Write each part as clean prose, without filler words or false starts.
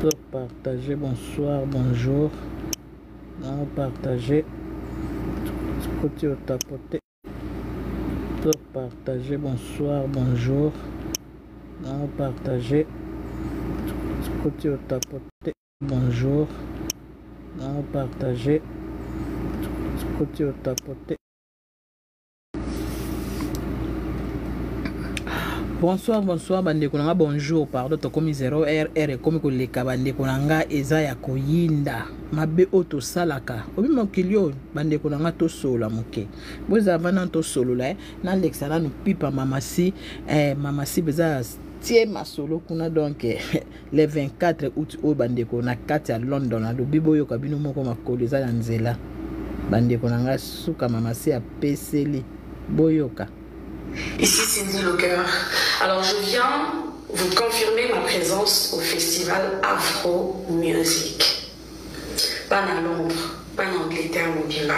To partager bonsoir bonjour na partager koti otapote to partager bonsoir bonjour na partager koti otapote bonjour na partager koti otapote. Bonsoir, bonsoir bandeko na nga, bonjour, pardon, tokomi 0 heure, heure ekomi koleka bandeko na nga, eza ya koyinda mabe oyo tosalaka obi mokili oyo bandeko na nga, tosolola moke bozala vana tosolola eh. Nalekisa nanu pipa mamasi eh, mamasi beza tie masolo kuna donc eh, le 24 août oyo bandeko na kati ya London alobi boyoka bino moko makolo eza na nzela bandeko na nga, suka mamasi apeseli boyoka. Ici Cindy Locker. Alors je viens vous confirmer ma présence au festival Afro Music. Pas à Londres, pas en Angleterre, mobimba.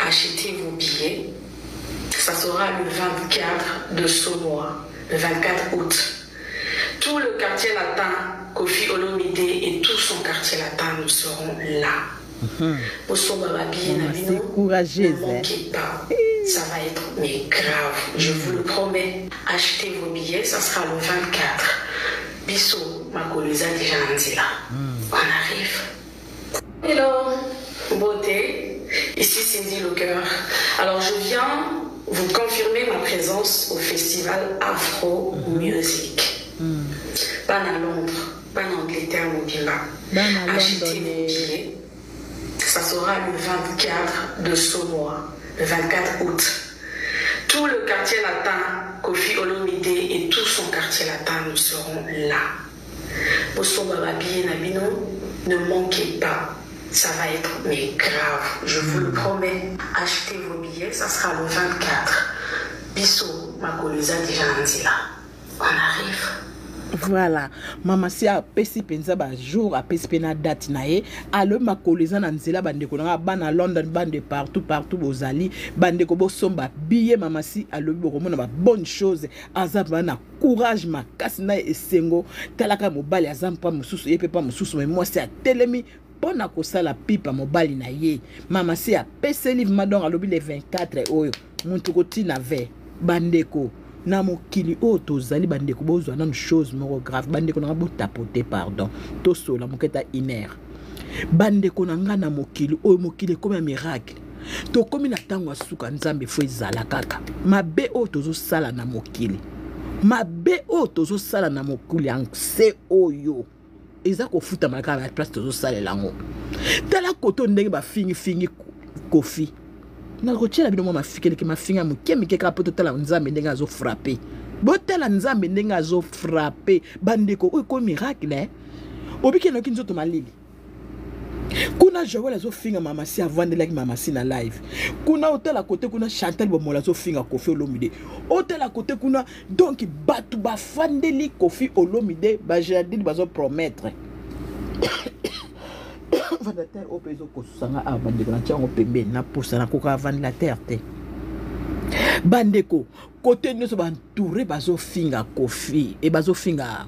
Achetez vos billets. Ça sera le 24 de ce mois, le 24 août. Tout le quartier latin, Koffi Olomide et tout son quartier latin, nous serons là. Bosomba ba billets na bino, courageuse, ne manquez pas. Ça va être mais grave, je vous le promets. Achetez vos billets, ça sera le 24. Biso, makolo eza déjà na nzela. On arrive. Hello, beauté. Ici Cindy Locker. Alors je viens vous confirmer ma présence au festival Afro Music. Pas à Londres, pas en Angleterre, mobimba. Achetez vos billets. Ça sera le 24 de ce mois, le 24 août. Tout le quartier latin, Koffi Olomide et tout son quartier latin, nous serons là. Bosomba ba billets na bino, ne manquez pas. Ça va être mais grave, je vous le promets. Achetez vos billets, ça sera le 24. Biso, makolo eza déjà na nzela. On arrive. Voilà, mama si apesi mpenza ba jour, apesi mpe na date na ye. Alo makolo eza na nzela bandeko na nga bana London, bande partout partout bozali bandeko bosomba billet. Mama si alobi bokomona ba bonne chose, aza na courage makasi na esengo. Talaka mobali aza mpa mosusu, ye mpe pa mosusu, mais mwasi atelemi mpo na kosala pipa mobali na ye. Mama si apeseli vraiment, donc alobi le 24 oyo muntu kotina ve bandeko na mokili oyo tozali bandeko bozwa nanu chose moko grave bandeko na nga botapote pardon tosola moke ta une heure bandeko na nga na mokili oyo mokili ekomi ya miracle tokomi na ntango ya suka nzambe fo ezala kaka mabe oyo tozosala na mokili mabe oyo tozosala na mokili ya nse oyo eza kofutama kaka na place tozosalela yango. Tala koto ndenge bafingifingi Koffi, nakotiela bino mwa mafikeleke mafinga moke mike kaka mpo totala nzambe ndenge azofrape. Botala nzambe ndenge azofrape bandeko oyo ekomi miracle eh? Obiki noki nzoto malili kuna Joel azofinga mamasi avandelaki mamasi na live kuna otala kote kuna Chantal Bomola azofinga Koffi Olomide otala kote kuna donc bato bafandeli Koffi Olomide ba Géraldine bazopromettre ventilateur oyo mpe ezokosusanga awa bandeko na tiango pembeni napusa nakoka ventilateur te bandeko kote nyonso bantoure bazofinga Koffi e bazofinga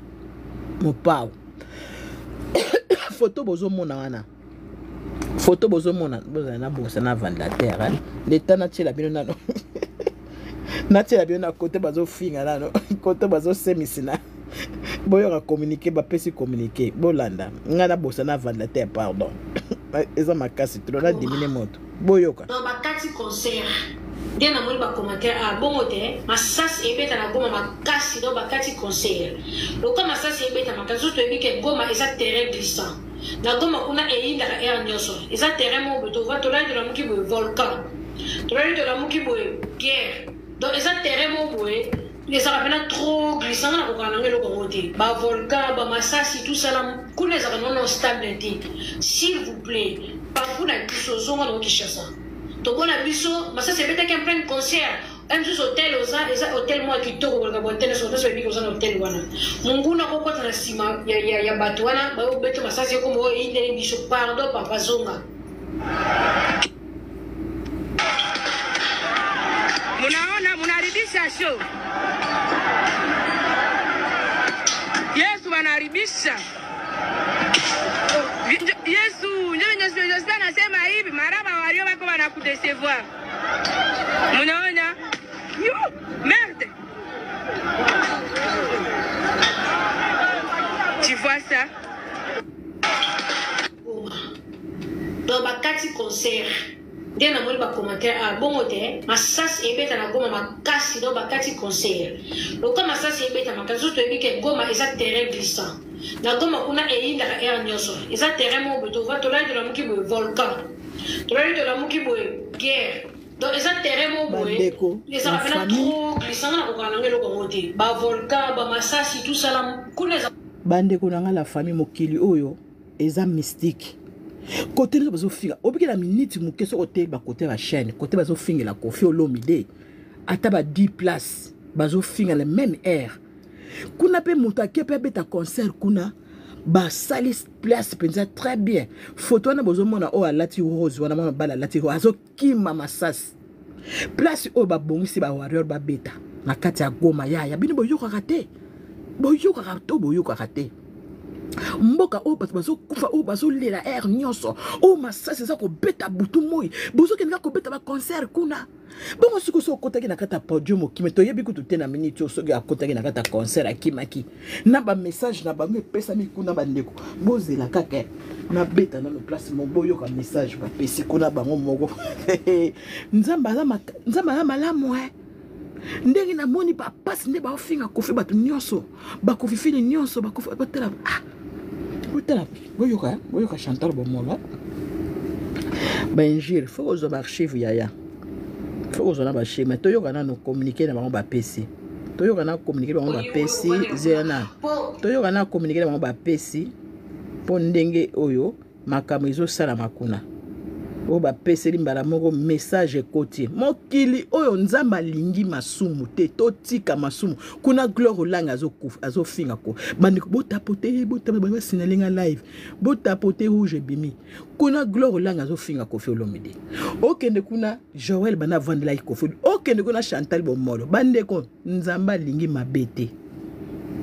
Mopao. Photo bozomona wana, photo bozomona bozala na bosa na ventilateur leta natiela bino nano natiela bino na kote bazofinga nano kote bazosemisina boyoka communiqué bapesi communiqué bolanda ngai nabosa na ventilateur pardon eza makasi trop na dimine moto boyoka. Bakati concert nde namoni bacommentaire a bongo te masasi ebeta na Goma makasi donc bakati concert lokola masasi ebeta makasi so toyebi ke Goma eza terrain glissant na Goma kuna eyindaka aire nyonso eza terrain moko boye tova tolali tolamuki boye volcan tolali tolamuki boye guerre donc eza terrain moko boye ezalaka mpena trop glissant nga nakokaka nango eloko yango te bavolcan bamasasi tout ça na kuna ezalaka nono stable te. S'il vous plaît papu na biso ozonga nango Kinshasa tomona biso masasi ebetaki en plein concert mosusu hotel oza eza hotel moko ya kitoko koleka bohotel nyonso nyonso ebiki oza na hotel wana monguna kokota na nsima ya bato wana bayobeta masasi ekoma oyo eyindeli biso pardon papa zonga. Munaona munaharibisha show. Yesu wanaharibisha. Yesu, njo venye Jospin anasema hivi, maraba walio wako wanakudecevoir. Munaona? Yo, merde. Tu vois ça? Goma. Donc bakati concert. Nde namoni ba commentaire ah bongo te masasi ebeta na Goma makasi donc bakati concert. Lokola masasi ebeta makasi surtout toyebi ke Goma eza terrain glissant. Na Goma kuna eyindaka heure nyonso. Eza terrain moko boye tova tolali tolamuki boye volcan. Tolali tolamuki boye guerre. Donc eza terrain moko boye Bandeko, ezalaka la pena famille. trop glissant nga nakokana nango eloko yango te. Ba volcan, ba masasi tout ça là kuna eza Bandeko na nga la famille mokili oyo eza mystique. Kote nyonso bazofinga obiki na miniti moke soki oteli bakote ya bachaîne kote bazofingela Koffi Olomide ata ba 10 place bazofinga le même air kuna mpe moto ake mpe abeta concert kuna basali place mpenza très bien foto wana bozomona oyo alati rose wana mwana mobali alati rose azokima masasi place oyo babongisi ba warrior babeta na kati ya Goma yaya bino boyokaka te boyokaka to boyokaka te mboka oyo bato bazokufa oyo bazolela aire nyonso oyo masasi eza kobeta butu moi bozokende kaka kobeta baconcert kuna bongo soki oso okotaki na kati ya podium okimi toyebi kutu te na miniti oyo soki akotaki na kati ya concert akimaki na bamessage na bango epesami kuna bandeko bozela kaka nabeta nano place mo boyoka message bapesi kuna bango moko nzambe aza malamu e ndenge namoni bapasi nde baofinga kofi bato nyonso bakofifili nyonso bakofi botala ah botala boyoka boyoka Chantal Bomolo bainjure fo kozwa baarchive yaya fo kozwa na baarchive mais toyoka nano communiqué na bango bapesi toyoka na communiqué na bango bapesi zela toyoka na communiqué na bango bapesi mpo ndenge oyo makambo ezosalama kuna oyo bapeseli mbala moko message ekoti mokili oyo nzambe alingi masumu te totika masumu kuna Gloire Olangi azofinga ko bandeko botapote botapote basinale nga live botapote rouge ebimi kuna Gloire Olangi azofinga Koffi Olomide okende kuna Joel bana avandelaki Koffi okende kuna Chantal Bomolo bandeko nzambe alingi mabe te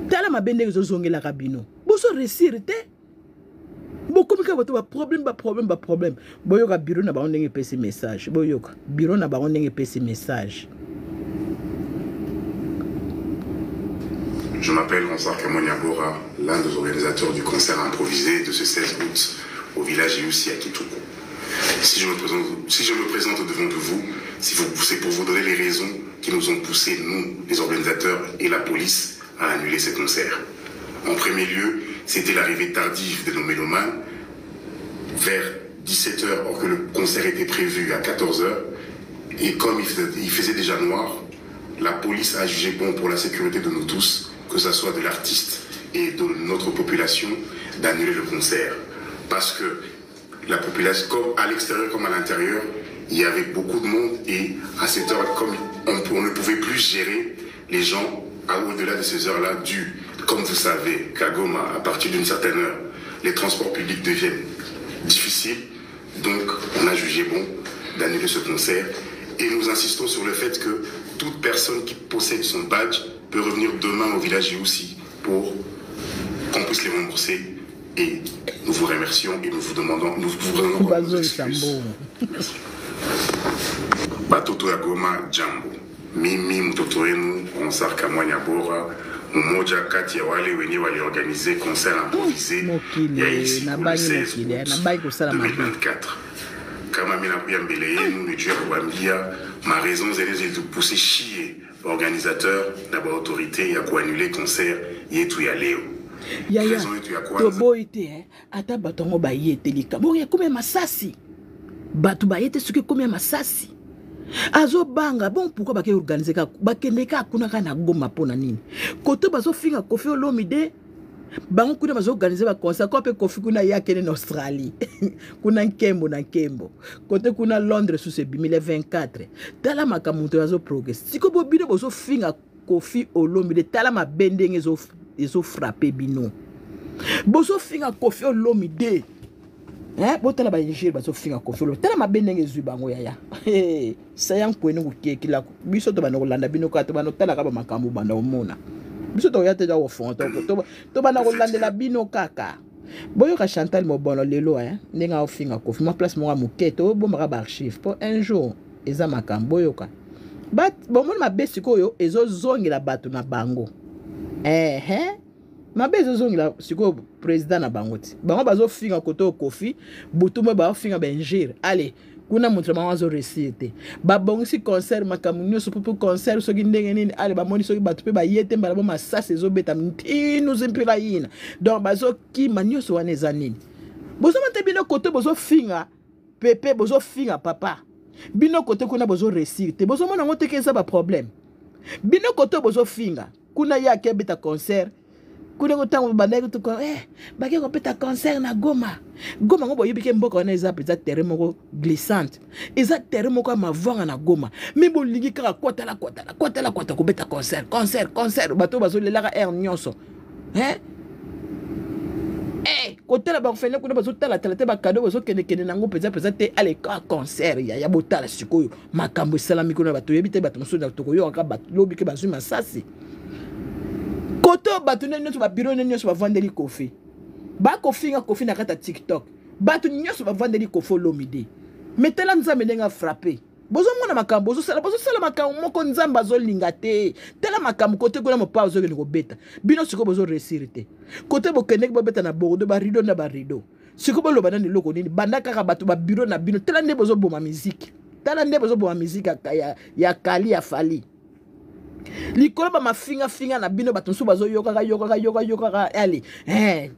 tala mabe ndenge ezozongelaka bino bozo réussir te bokomi kaka bato baproblème baproblème baproblème boyoka bureau na bango ndenge epesi message boyoka bureau na bango ndenge epesi message. Je m'appelle Ronsard Kamoniabora, l'un des organisateurs du concert improvisé de ce 16 août au village Iussi à Kituku. Si je me présente, si je me présente devant de vous, c'est pour vous donner les raisons qui nous ont poussés, nous, les organisateurs et la police, à annuler ce concert. En premier lieu, c'était l'arrivée tardive de nos mélomanes vers 17h, or que le concert était prévu à 14h. Et comme il faisait déjà noir, la police a jugé bon pour la sécurité de nous tous, que ce soit de l'artiste et de notre population, d'annuler le concert. Parce que la population, comme à l'extérieur comme à l'intérieur, il y avait beaucoup de monde et à cette heure, comme on ne pouvait plus gérer les gens à au-delà de ces heures-là, dû, comme vous savez, qu'à Goma, à partir d'une certaine heure, les transports publics deviennent difficiles. Donc, on a jugé bon d'annuler ce concert. Et nous insistons sur le fait que toute personne qui possède son badge peut revenir demain au village aussi pour qu'on puisse les rembourser. Et nous vous remercions et nous vous demandons, nous vous rendons nos excuses. Batoto ya Goma, jambo. Mimi mtoto wenu Ronsard Kamwanya Bora, mmoja kati ya wale wenye waliorganize concert improvisé ya hii siku le 16 août 2024. Kama mimi nakuya mbele yenu ni juu ya kuambia ma raison zenye zilitupuse shie organisateur na ba autorité ya kuannuler concert yetu ya leo. Yaya toboyi te eh? Ata bato yango baye te likambo oyo ekomi ya masasi bato baye te soki ekomi ya masasi azobanga bon pourquoi bake organiser kaka bakende kaka kuna kaka na Goma mpo na nini kote bazofinga Koffi Olomide bango kuna bazoorganize baconcert ko mpe Koffi kuna ye akende na Australie kuna nkembo na nkembo kote kuna Londres susu ebimi le 24 tala makambo moto azoprogresse sikoyo bo bino bozofinga Koffi Olomide tala mabe ndenge ezofrappe bino bozofinga Koffi Olomide eh, botala baingire bazofinga Koffi Olomide tala mabe ndenge ezwi bango yaya saya nkwene kokiekilako biso tobanda kolanda bino kaka tobanda kotalaka bamakambo banda komona biso tokoya te kofonga tobanda kolandela bino kaka. Boyoka Chantal Mobono lelo eh, ndenge aofinga Koffi mwa place moko ya moke tobombaka ba archive mpo un jour eza makambo. Boyoka bomoni mabe sikoyo ezozongela bato na bango ehe mabe ezozongela sikoyo président na bango ti bango bazofinga kote oyo Koffi butu moi baofinga bainjure ale kuna moto na bango azoresir te. Babongisi concert makambo nyonso mpo concert soki ndenge nini ale bamoni soki bato mpe baye te mbala bo masasi ezobeta ntinu zimpila yina donc bazokima nyonso wana eza nini bozoma te bino kote bozofinga pepe bozofinga papa bino kote kuna bozoresir te bozomona yango te ke eza baproblème bino kote bozofinga kuna ye ake abeta concert kuna ngo ntango bandaki tuka eh, bake kobeta concert na Goma. Goma ngo boyebi ke mboka wana eza mpenza terrain moko glissante, eza terrain moko ya mavwanga na Goma. Me bolingi kaka kwatala kwatala kwatala kwata kobeta concert concert concert, bato bazolelaka aire nyonso eh? Eh, kotala baorphelin kuna bazotalatala te bakado bazokendekende nango mpenza mpenza te ale ka concert yaya botala sikoyo makambo esalami kuna bato oyebi te bato mosusu tokoyokaka bato lobi ke bazwi masasi koto bato nde nyonso babiro nde nyonso bavandeli Koffi bakofinga Koffi na kati ya TikTok bato nyonso bavandeli Koffi Olomide me tala Nzambe ndenge afrappe bozomona makambo bozosala bozosala makambo moko Nzambe azolinga te tala makambo kote kuna mopa ozokende kobeta bino sikoyo bozoresir te kote bokendeki bobeta na Bordeaux barideau na barideau sikoyo boloba nani eloko nini banda kaka bato babiro na bino tala nde bozoboma miziki tala nde bozoboma miziki ya, ya, ya Kali ya Fally likolo bamafingafinga na bino bato mosusu bazoyokaka yokaka yoka yokaka ale eh.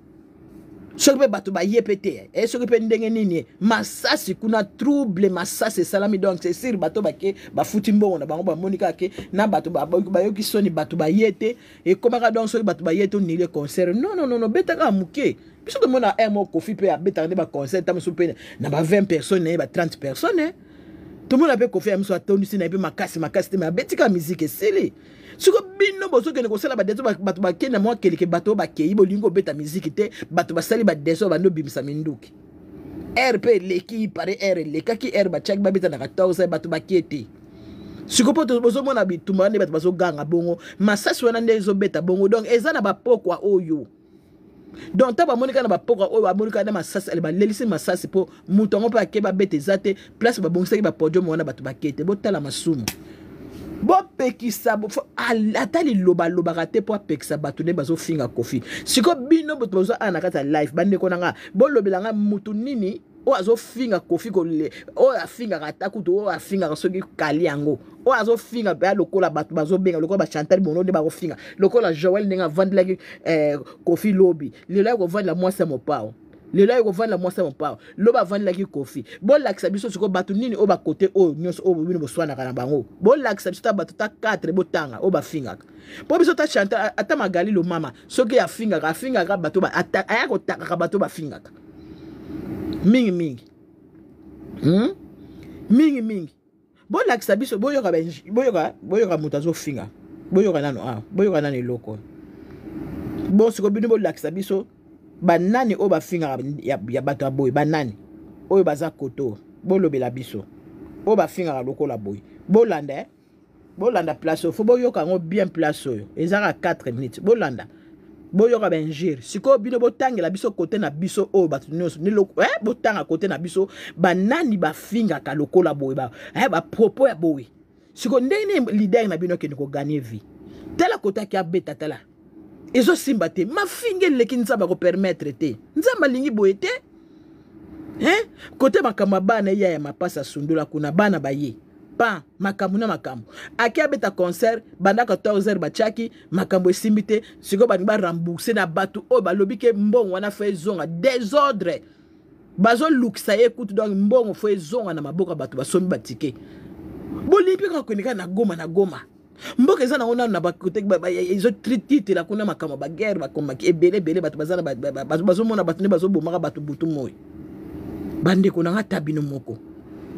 Soki mpe bato baye mpe te eh, soki mpe ndenge nini masasi kuna trouble masasi esalami donc c'est sûr bato bake bafuti mbongo na bango bamoni kaka ke na bato bayoki soni bato baye te ekomaka donc soki bato baye te onile concert non non non beta kaka moke biso tomona air moko Koffi mpe abetaka nde baconcert ta mosusu mpe na ba 20 personnes na ye ba 30 personnes tomona mpe Koffi ya mosusu atondisi na ye mpe makasi makasi te me abeti kaka miziki esili. Siko bino bozokende kosala badeso bato bakende na mwa keleke bato oyo bakei bolingi kobeta miziki te bato basali badeso bandi obimisa minduki r mpe eleki pare r elekaki r batiaki babeta na 14 bato bakie te siko mpo bozomona bitumba wana nde bato bazoganga bongo masasi wana nde ezobeta bongo donc eza na bapokwa oyo donc ntango bamoni kaka na bapokwa oyo bamoni kaka na masasi ale balelisi masasi mpo moto yango mpe ake babeta eza te place babongisaki bapodium wana bato bake te botala masumu bopekisa ata liloba alobaka te mpo apekisa bato nde bazofinga Koffi sikoyo bino bato bazo ala na kati ya live bandeko na nga bolobela nga motu nini oyo azofinga Koffi oyo afingaka ata kutu oyo afingaka soki kali yango oyo azofinga mpe lokola bato bazobenga lokola bachantal bono nde bakofinga lokola Joel ndenge avandelaki eh, Koffi lobi lelo aye kovandela mwasi ya mopao lelo aye kovandela mwasi ya mopao lobi avandelaki Koffi bolakisa biso sikoyo bato nini oyo bakote oyo nyonso oyo bino boswanaka na bango bolakisa biso ta bato ta 4 botanga oyo bafingaka mpo biso ta Chantal ata Magali Lomama soki afingaka afingaka bato aya kotakaka bato bafingaka mingi mingi Mingi mingi bolakisa biso boyoka boyoka boyoka moto azofinga boyoka nano awa boyoka nano eloko bon sikoyo bino bolakisa biso banani oyo bafingaka ya, ya bato ya boye banani oyo baza koto bolobela biso oyo bafingaka lokola boye bolanda eh? Bolanda place oyo fo boyoka yango bien place oyo ezaka 4 minutes bolanda boyoka bainjure sikoyo bino botangela biso kote na biso oyo bato nyonso eh, botanga kote na biso banani bafingaka lokola boye ba, eh, bapropos ya boye sikoyo ndenge nini leader na bino akende koganye vie tala kote aki abeta tala ezosimba te mafinga eleki Nzambe akopermettre te Nzambe alingi boye te eh? Kote makambo ya bana eya ya mapasi asundola kuna bana baye pa makambo na makambo ake abeta concert banda 14 heures batiaki makambo esimbi te sikoyo balingi barembourse na bato oyo balobi ke mbongo wana fo ezonga désordre bazolukisa ye kutu donc mbongo fo ezonga na maboko ya bato basombi batike bolingi mpe kaka kokende kaka na Goma na Goma mboka eza nango nanu na bakote ezotitela kuna makambo ya baguerre bakomaki ebele ebele bato baza bazomona bato nde bazobomaka bato butu moi bandeko na nga ata bino moko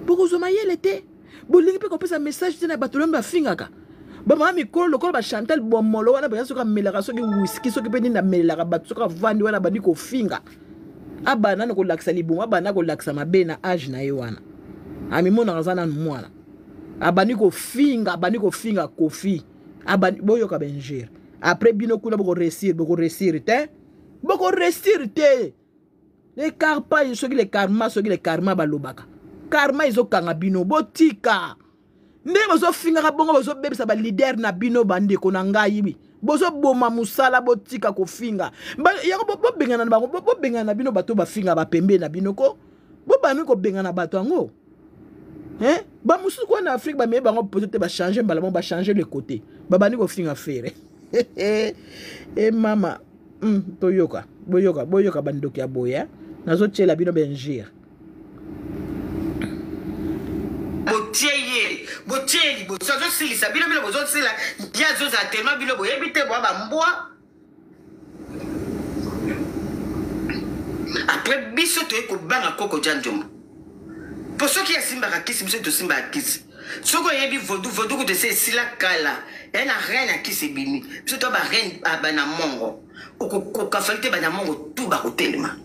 bokozwa mayele te bolingi mpe kopesa message te na bato lomi bafingaka bamama mikolo lokola bachantal bomolo wana baza soki amelaka soki wiski soki mpe nini amelelaka bato soki avandi wana abandi kofinga abanda nano kolakisa libumu abanda kolakisa mabe na age na ye wana amimonaka aza nanu mwana abandi kofinga abandi kofinga Koffi abandi boyoka bainjure après bino kuna bokoresir bokoresir te bokoresir te. Le karpa, soki le karma, soki le karma balobaka. Karma ezokanga bino, botika. Ndenge bozofingaka bongo bozobebisa ba leader na bino bandeko na ngai. Bozoboma mosala, botika kofinga. Yango bobengana na bango, bobengana na bino bato bafinga ba pembe na bino ko. Bobami kobengana bato yango. Hein? Ba mususu kwa na Afrique ba meye bango peut-être ba changer mbala ba changer le côté. Babandi kofinga Ferre. E mama, toyoka, boyoka, boyoka bandoki ya boye. Nazotiela bino benjir. Botie ye, botie ye liboso azosilisa bino, bino bozosila ye azozala tellement bino boyebi te bwa bambwa. Après biso toye kobanga koko Djanjombo. Po soki asimbaka kisi, biso tosimbaka kisi. Soki oyebi vaudou, vaudou kutu esi esila kala. Ya na reine ya kisi ebimi. Biso to ba reine bana mongo. Okokoka Fally te, bana mongo tout bakotelema.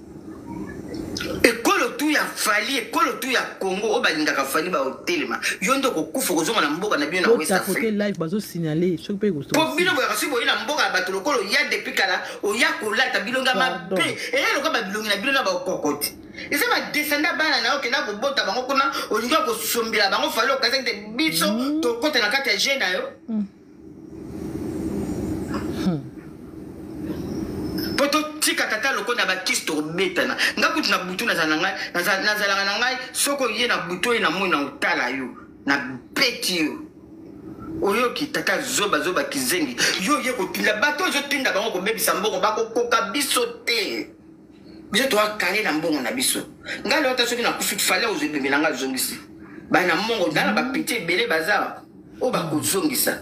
Ekolo tu ya Fally, ekolo tu ya Congo oyo balingaka Fally bakotelema. Yo nde okokufa okozonga na mboka na bino na West Africa. Botapote live bazo signaler soki pe koso. Po bino boyaka soki boye na mboka ya bato lokola oya depuis kala oya kolata bilongi ya mabe. Eya lokola ba bilongi na bino na ba okokoti. Eza ba descendant bana na yo okenda kobota bango kuna olingi kosombela bango Fally okazaki te biso tokota na kati ya jeu na yo. Po totika tata loko na bakisi tokobetana. Nga kutu na butu nazala na ngai, nazalaka na ngai soki oye na butu oye na moi na otala yo na beti yo. Oyoki tata zoba zoba kizengi. Yo oye kotinda bato ozotinda bango kobebisa mbongo bakokoka biso te. Biso toakale na mbongo na biso. Ngai lelo ata soki nakufi Fally ozwa ebembe na ngai azongisi. Bana mbongo na ba petit ebele baza oyo bakozongisa.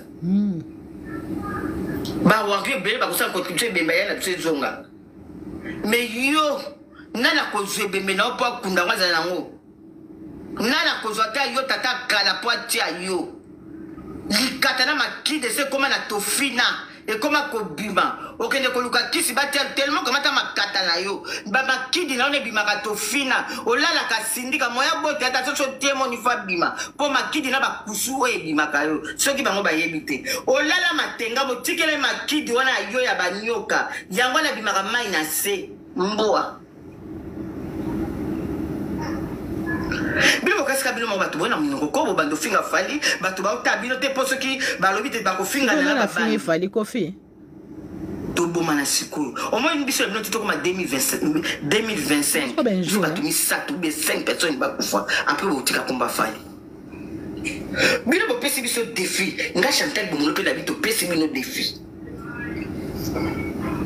Ba warrior ebele bakosala contribution ebembe ya na biso ezonga. Mais yo nani akozwa ebembe na yo mpo akunda yango azala nango? Nani akozwa ata yo tata kala mpo atia yo? Likata na makide se ekoma na tofina ekoma kobima okende koluka kisi batia tellement okamata makata na yo ba makidi na yo ebimaka tofina olalaka sindika moya bote ata soki otie moni fo abima mpo makidi na bakusu oyo ebimaka yo soki bango bayebi te olala matenga botikela makidi wana ya yo ya banyoka yango wana ebimaka mai na se mbwa. Bino bokasika bino moko bato boye na monoko ko bobanda ofinga Fally bato baota bino te mpo soki balobi te bakofingana na bafingi Fally Koffi toboma na sikoyo omoni biso na bino te tokoma 2025 biso bato misato be 5 personnes bakufa après botika komba Fally bino bopesi biso défi nga Chantal Bomolo mpe na bi topesi bino défi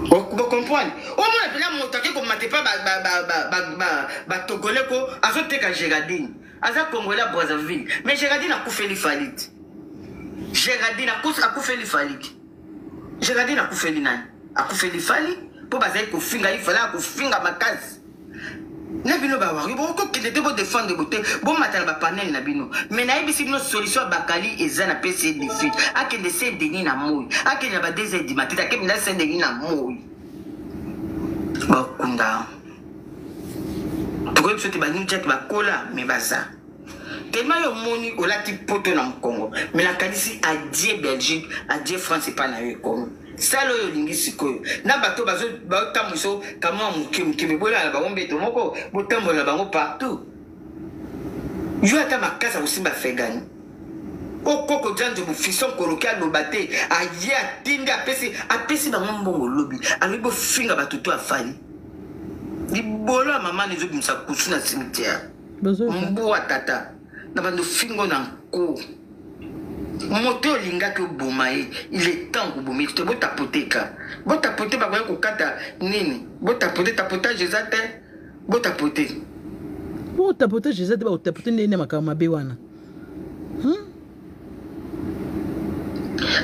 bocomprendre omona mpena moto ake komata epa batogolais ko azoteka Géraldine aza congolais ya Brazzaville mais Géraldine akufeli Fally te Géraldine akufeli Fally te Géraldine akufeli nani akufeli Fally mpo bazali kofinga ye Fally akofinga makasi na bino bawari bokokende te bodefendre bote bomata na bapanel na bino mais nayebisi bino solution ya bakali eza na pesi ye défi akende Saint Denis na moi akende na ba 2 heures du matin akende na Saint Denis na moi bakunda tokoyebi biso te ba New Jack bakola mais baza tellement yo omoni olati poto na mokongo mais nakanisi adie Belgique adie France epai na yo ekomi sala oyo olingi sikoyo na bato bazotambwisa kamwa moke moke me bolala na bango mbeto moko botambola na bango partout yo ata makasi akosimba fegani okoko janjo bofison koloki aloba te aye atindi apesi bango mbongo lobi alobi bofinga bato to afali libolo ya mama ezobimisa kusu na cimetière mbwa tata na bando fingo na nko moto olingaki oboma ye il est temps koboma ye te botapoteka botapote bakoya kokata nini botapote tapotage eza te botapote botapotage eza te bakotapote ndenge na makambo mabe wana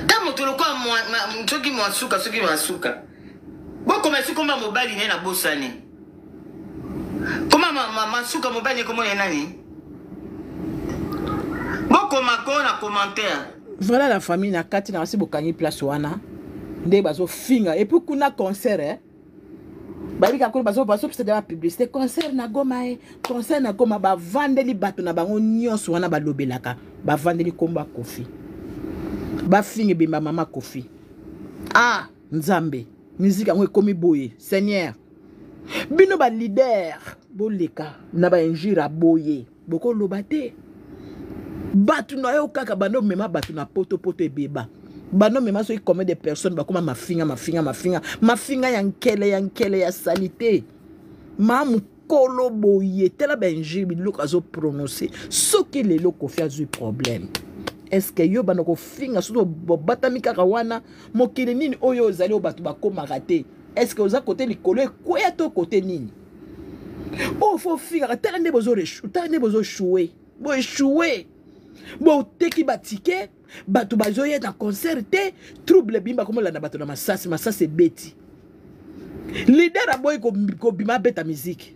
ta moto lokola soki mwasuka soki mwasuka bokoma esi koma mobali naye na bosani koma masuka mobali naye komona ye nani bokoma ko na commentaire voilà la famille na kati na basi bokangi place wana nde bazofinga et puis kuna concert eh? bayebi kaka kuna bazopesa deja bapublicité concert na Goma e concert na Goma bavandeli bato na bango nyonso wana balobelaka bavandeli kombo ya Koffi bafinga ebemba mama Koffi ah nzambe musique yango ekomi boye seigneur. Bino ba leader boleka na ba injure aboye bokoloba te. Bato na yo kaka bando mema bato na poto poto ebeba. Bando mema soki combien de personnes bakoma mafinga mafinga mafinga mafinga ya nkele ya nkele ya salite. Ma mukolo boye tala ba injure biloko azo prononcer soki lelo Koffi azui problème. Est-ce que yo bando kofinga soki bobatami kaka wana mokili nini oyo ozali oyo bato bakomaka te? Est ce que oza kote likolo ekweya to kote nini? Oyo fo ofingaka tala nde bozo tala nde bozo choue bo echoue boteki batike bato bazoya na concert te trouble ebimi bakomolanda bato na masasi masasi ebeti leader aboyi kobima abeta miziki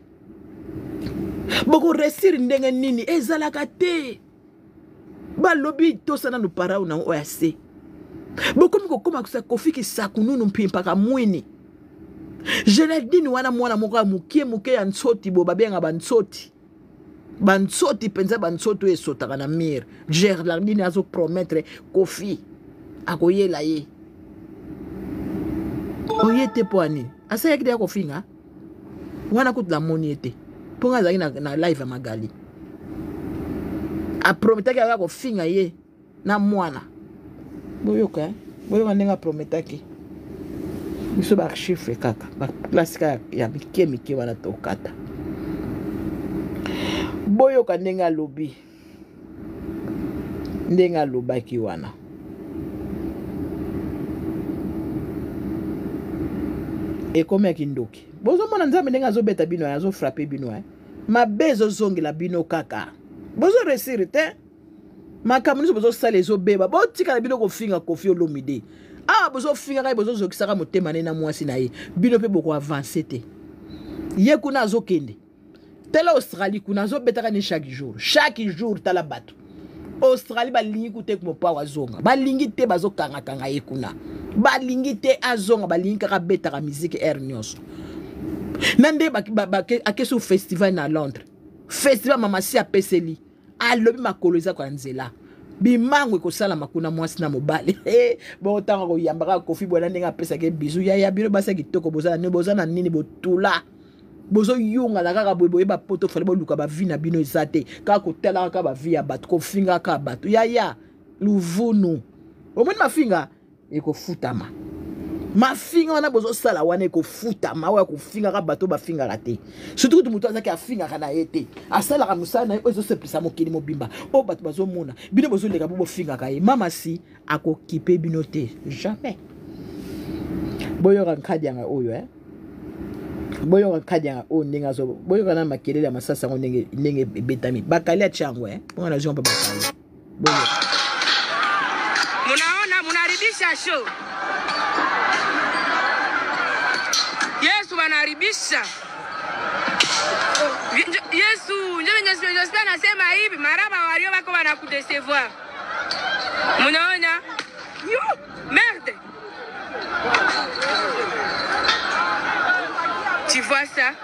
bokoresir ndenge nini ezalaka te balobi tosa nanu parao na oyo ase bokomi kokoma kosa kofi kisakununu mpimpaka mwini Geraldine wana mwana moko ya mokie moke ya nsoti bo babenga bantsoti bantsoti mpenza bantsoti oyo esotaka na mire Geraldine azo promettre Kofi akoyela ye oye te mpo ani asalaki deya kofinga wana kutu namoni ye te mpo ngai azalaki na, na live ya Magali aprometaki aya kofinga ye na mwana boyoka eh? boyoka ndenge aprometaki biso bachiffre kaka baklase kaka ya mike mike wana tokata boyoka ndenge alobi ndenge alobaki wana ekomi ya kindoki bozomona nzambe ndenge azobeta bino azofrape bino eh? mabe ezozongela bino kaka bozo resire te makambo nyonso bozosala ezobeba botikala bino kofinga Koffi Olomide awa bozofingaka ye bozozokisaka motema ne na mwasi na ye bino mpe bokoavanse te ye kuna azokende tala Australie kuna azobetaka ni chaque jour chaque jour tala bato Australie balingi kute mopao azonga balingi te bazokangakanga ye kuna balingi te azonga balingi kaka abetaka miziki aire nyonso na nde akesi festival na Londres festival mama si apeseli alobi makolo eza kwa nzela bimango ekosalama kuna mwasi na mobali bongo ntango akoyambaka Koffi bwana ndenge apesaka ye bizu yaya bino basi ya kitoko boza na nini boza na nini botula bozoyungana kaka boye boyeba poto fale boluka bavi na bino eza te kaka kotalaka kaka bavi ya bato kofingaka kaka bato yaya luvunu omoni mafinga ekofutama mafinga wana bozosala wana ekofutama oyo akofingaka bato bafingaka te surtout kutu moto azalaki afingaka na ye te asalaka mosala na ye oyo ezosepelisa mokili mobimba oyo bato bazomona bino bozoleka po bofingaka ye mama si akokipe bino te jamais boyoka nkadi yanga oyo eh? boyoka nkadi yanga oyo ndenge azo boyoka na makelele ya masasi yango ndenge ndenge ebetami bakali atia yango eh? bonga nazwi mpe bakali boyoka munaona munaharibisha show Yesu wanaharibisha Yesu njo venye Jospin anasema hivi maraba walio wako wanakudecevoir munaona yo merde tu vois ça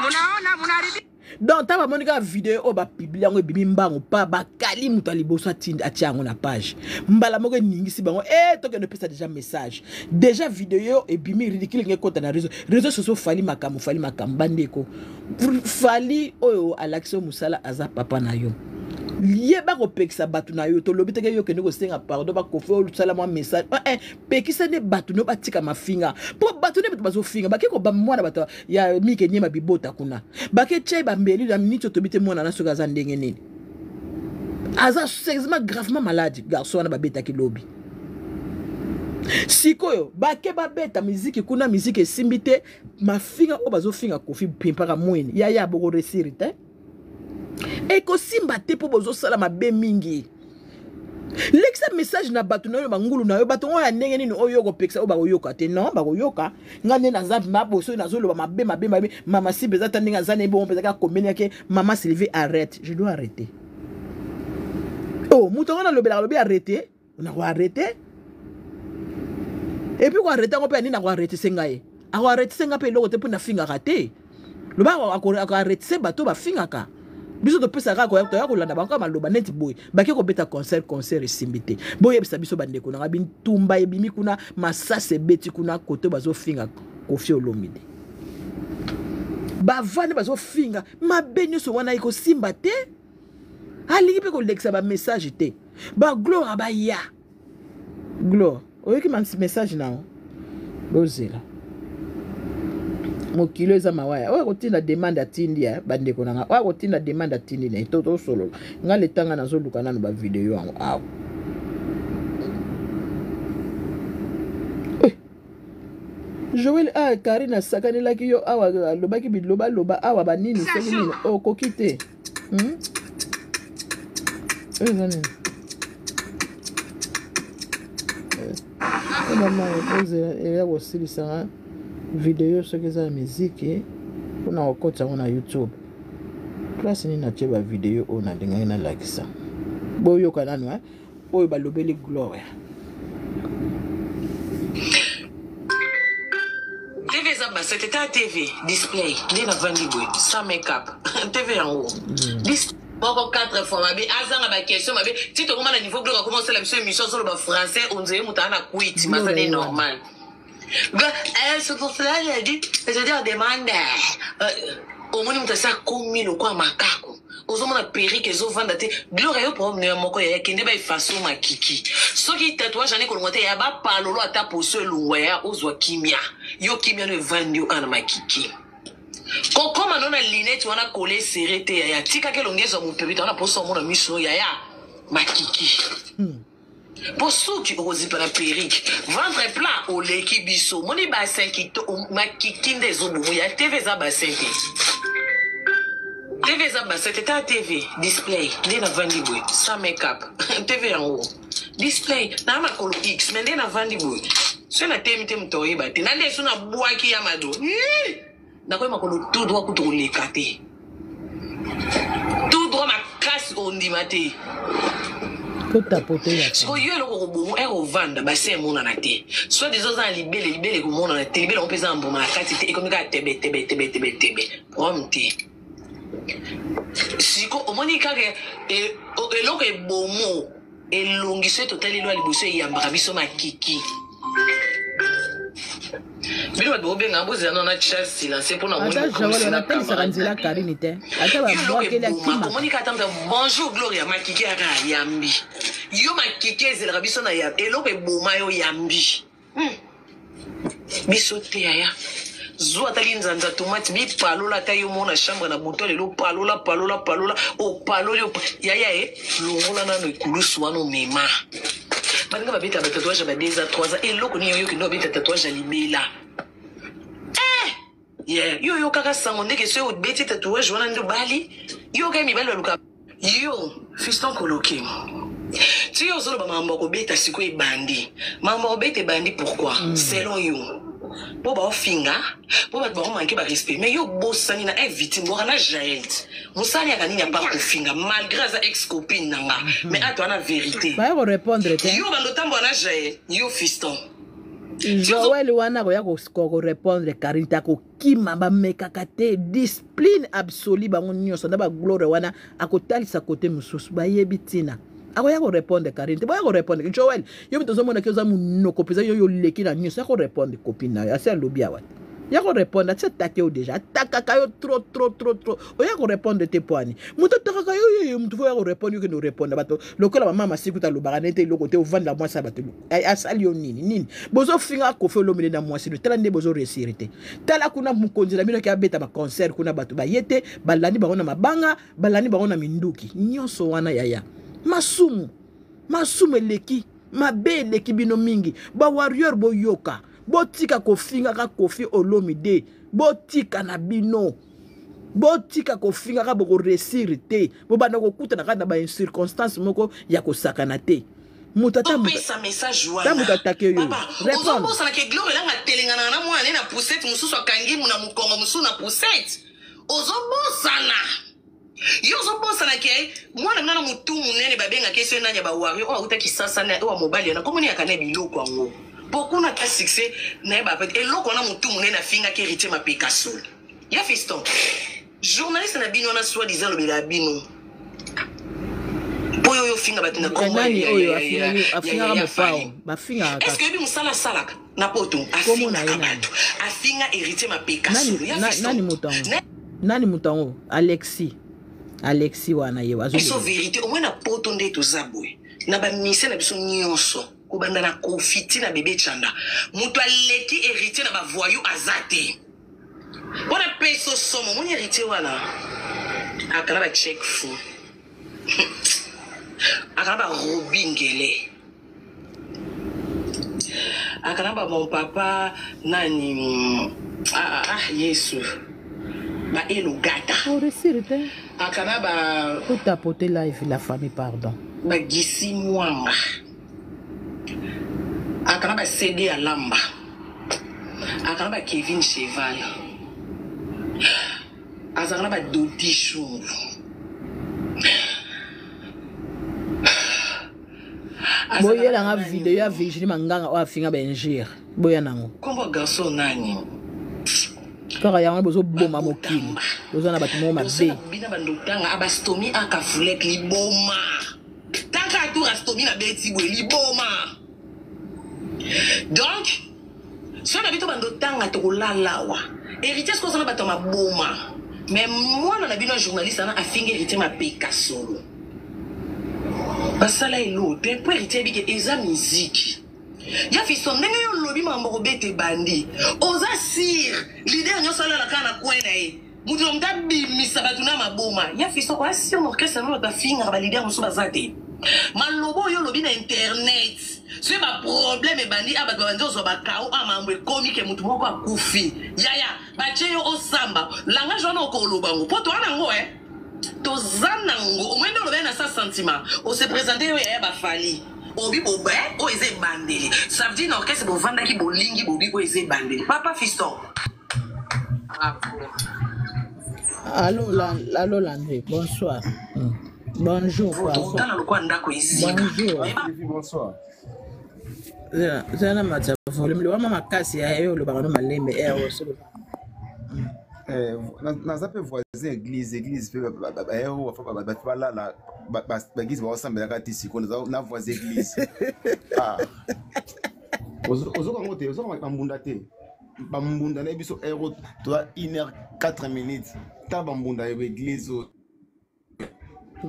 munaona munaharibisha donc ntango bamoni kaka video oyo bapibli yango ebimi mbango pa bakali moto ya liboso atia yango na page mbala moko eningisi bango e tokende opesa deja message deja video ebimi ridicule nge ekota na réseau réseau sociaux fali makambo fali makambo bandeko fali oyo alakisi yo mosala aza papa na yo yeba kopekisa bato na yo tolobi teke yo okende kosenga pardon bakofi osala mwa message eh, pekisa nde bato no batika mafinga mpo bato nde bato bazofinga bake kobamba mwana bato ya mike niema bibota kuna bake tia bambeli na miniti otobi te mwana na soki aza ndenge nini aza sérieusement gravement malade garçon wana babetaki lobi sikoyo bake babeta miziki kuna miziki esimbi te mafinga oyo bazofinga Koffi pimpaka mwini yaya bokoresiri te ekosimba te mpo bozosala mabe mingi lekisa message na bato na yo bangulu na yo bato oyo ya ndenge nini oyo okopekisa oyo bakoyoka te non bakoyoka nga nde naza maboso oyo nazoloba mabe mabe mabe mama si mpenza ata ndenge aza na ye bongo mpenza kaka komeli yake mama Sylvie arrête je dois arrêter oh moto yango nalobelaka alobi arrêter nakoarrete et puis koarrete yango mpe ya nini akoarretise ngai akoarretise ngai mpe eloko te mpo nafingaka te loba akoarretise bato bafingaka. Biso topesaka kaka toya kolanda bango kaka maloba neti boye. Bake kobeta concert, concert esimbi te. Boyebisa biso bandeko na nga bitumba ebimi kuna, masasi ebeti kuna kote bazofinga Koffi Olomide. Bavandi bazofinga mabe nyonso wana ekosimba te. Alingi mpe kolekisa ba message te. Ba gloire baya. Gloire, oyoki message na yo? Bozela. Mokili eza mawaya. Oyo akotinda demande atindi ya bandeko na nga. Oyo akotinda demande atindi na ye. Tosolola. Nga letanga nazoluka nanu ba video yango awa. Joël ah Karine asakanelaki yo awa alobaki biloba loba awa banini soki nini okoki te. Eza nini? Mama ozela eya kosilisa nga video soki eza na miziki mpona kokotisa yango na YouTube. Place nini natie ba video oyo nalingaki nalakisa. Boyoka nanu eh? Oyo balobeli Gloria. TV eza basete ta TV display nde navandi boye sans make-up TV yango moko 4 fois mabe azanga ba question mabe ti tokoma na niveau gloire akoma osala biso émission azoloba français onzeye moto aa na kwiti masani normal. C'est pour cela j'ai dit, je dis demande omoni moto asi akomi lokola makako ozomona perike ezovanda te. Gloire yo problème ya moko yaya kende ba effacer makiki soki tatouage ane kolongwa te ya bapalolo ata poso elongwa ya ozwa kimia yo kimia no evandi yo ana makiki kokoma no na linete wana kole serré te yaya tikaka elongi ezwa mopepe te wana poso omona miso yaya makiki. Po suki okozipa na perruque ventre plat oleki biso omoni bassin kitoko makiki nde ezobomo ya TV eza bassin te. TV eza bassin te ta TV display nde navandi boye sans make-up TV yango display na makolo X mais nde navandi boye soki natemi te moto oyeba te na nde so nabwaki ya mado nakoyi makolo tout droit kutu koleka te tout droit makasi ondima te. Sikoyo yo eloko kobongo ere ovanda basi emonana te soit disant oza na libele libele ekomonana te libele yango mpe eza na mbuma na kati te ekomi kaka tebe tebe tebe tebe tebe problème te. Siko omoni kaka eloko ebomo elongi soki totali lwa liboso eyambaka biso makiki bino bato bobenga bozela nano na chat silence mpona ata Joël wana atalisaka nzela Karine te ata babwakeli akima. Omoni kaka ata bonjour Gloria makiki aka yambi yo makiki ezelaka biso na ya eloko eboma yo yambi biso te yaya zwa ata linzanza tomate bipalola ata yo mona chambre na butu lelo palola palola palola opaloli yaya e longola nano ekulusu wana omema baninga babeta ba tatouage ya ba 2 ans 3 ans eloko nini oyoki nde babeta tatouage ya libela yeah. Yo oyokaka sango ndeke soki obeti tatouage wana nde obali yo okai mibali baluka yo fiston koloki ti yo ozoloba makambo ya kobeta sikoyo ebandi makambo ya kobeta ebandi pourquoi selon yo mpo baofinga mpo bato baomanke barespect mais yo obosani na victime boka na Jael mosali yaka nini apa kofinga malgré aza ex copine na nga mais ato wana vérité baya korépondre te yo bando otambola na Jael yo fiston Joël wana akoya korépondre Karine te akokima bamekaka te discipline absolue bango nyonso na bagloire wana akotalisa kote mosusu bayebi ntina akoya korépondre Karine te boya korépondre Joël yo moto ozomonaki oza monoko mpenza yo oleki na nyonso ya korépondre copine na yo asi alobi awa te ya korépondre ati atake yo deja atakaka yo trop trop trop trop oya korépondre te po ani moto atakaka yo yo moto fo ya korépondre yo kende orépondre bato lokola bamama sikuta alobaka nete eloko te ovandela mwasi ya bato asali yo nini nini bozofinga Koffi Olomide na mwasi no tala nde bozoresire te tala kuna mokonzi na bino ki abeta baconcert kuna bato baye te balandi bango na mabanga balandi bango na minduki nyonso wana yaya masumu masumu eleki mabe eleki bino mingi ba warrior boyoka botika kofingaka Koffi Olomide botika na bino botika kofingaka bokoresire te bobanda kokutana kaka na baincirconstance moko ya kosakana te moto ata opesa message wana moto atake yo ozobosana ke Gloire elanga atelenganaka na mwana ne na poussette mosusu akangi na mokongo mosusu na poussette ozobosana yo ozobosana ke mwana nga na motu monene babengaka eso nani ya bawario oyo auta kisasa oyo ya mobali yana komoni yaka na biloko yango po kuna ata succès nayeba pe eloko wana motu monene afingaki héritier mapeka solo ya fiston. Journaliste na bino wana soit disant alobela bino mpo yo oyo ofinga bato na kombo nani ya- oyo ya- ya- afingaki ya- afingaka ya mopao Fally. bafingaka Est ce que kaka oyebi mosala asalaka na poto? Kombo na ye Afingaka nani? bato, afinga Héritier mapeka Nani solo ya na, nani Fiston. moto yango, nani moto yango? Alexis, Alexis wana ye Biso azoloba. vérité, omoi na poto nde toza boye na bamise na biso nyonso, kobanda na Kofi ti na bebe Chanda, moto aleki Héritier na bavoyu aza te. Mpona peso somo, omoni Héritier wana akala bachek fu, akala barobi ngele, akala ba mon papa nani, ah, ah, ah, Yesu, ba elogata. Oresir te. Akala ba otapote live, la famille, pardon. Bagisi mwanga, akala ba CD ya lamba, akala ba Kevin Cheval, azalaka na badodi shungu. Boyelanga video ya Virginie Manganga oyo afinga baingire, boya nango. Kombo ya garçon nani? Kaka yango bozoboma mokili, boza na bato moko mabe. Bina bandotanga abastomi akafulek liboma tanka atour astomi na beti boye liboma. Donc soki na bito bandotanga tokolala awa. Héritier soki oza na bato ya maboma, mais mwana na bino ya journaliste wana afingi Héritier mapeka solo, basala elo te mpo Héritier yebike eza miziki ya Fiston. Ndenge yo olobi makambo kobeta ebandi, oza sire leader nyonso alala kaka na coin na ye, moto na moto abimisa bato na maboma ya Fiston. Oya sire na orchestre no bato bafingaka balider mosusu baza te. Maloba oyo olobi na internet, soki baproblème ebandi, a bato babandi ozwa bakao, a mambo ekomi ke motu moko akufi, yaya batie yo osamba langage wana, okoloba ngo mpo toa nango e toza nango. Omoi nde olobi na sa sentiment, ose présente yo yaya bafali obi bobe oyo eza ebandeli. Ça veut dire na orchestre bovandaki bolingi bobi oyo eza ebandeli, papa Fiston. Allo, allo Landry, bonsoir. Bonjour, pardon. Totala lokola ndako ezika. Bonjour. Sylvie, bonsoir. Zela na matya volume loba makasi ya yo, olobaka no malembe eh osolo. Eh, naza mpe voisin église mpe baero bato balala baeglise baosambelaka ti sikoyo. Naza na voisin église. Ah. Ozoka ngo te, ozoka bambunda te, bambunda na biso ero toza 1 heure 4 minutes ta bambunda ya baeglise oyo.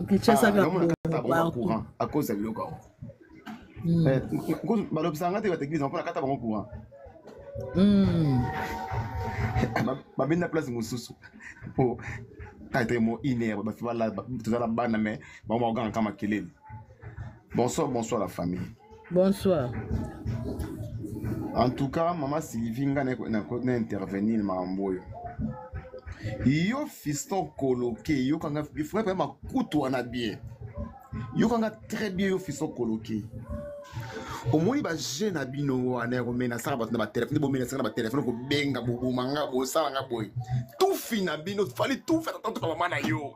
Kinshasa Ah, kaka namona bongo kata bango partout. courant à cause ya biloko yango. Eh, balobisaka nga te bato église mpona kata bango courant. Babenda place mosusu po ate mo une heure bafi bala tozala bana, mais bango bakoganga kaka makelele. Bonsoir, bonsoir la famille. Bonsoir. En tout cas, mama Sylvie, nga na intervenir makambo oyo. Yo Fiston Koloke, yokanga ifrait mpe makutu wana bien, yokanga très bien. Yo Fiston Koloke, omoni baje na bino wana ya komenasaka bato na batelefone, bomenasaka na batelefone, kobenga bobomanga, bosalanga boye, tufi na bino fali tufi atatuka mama na yo.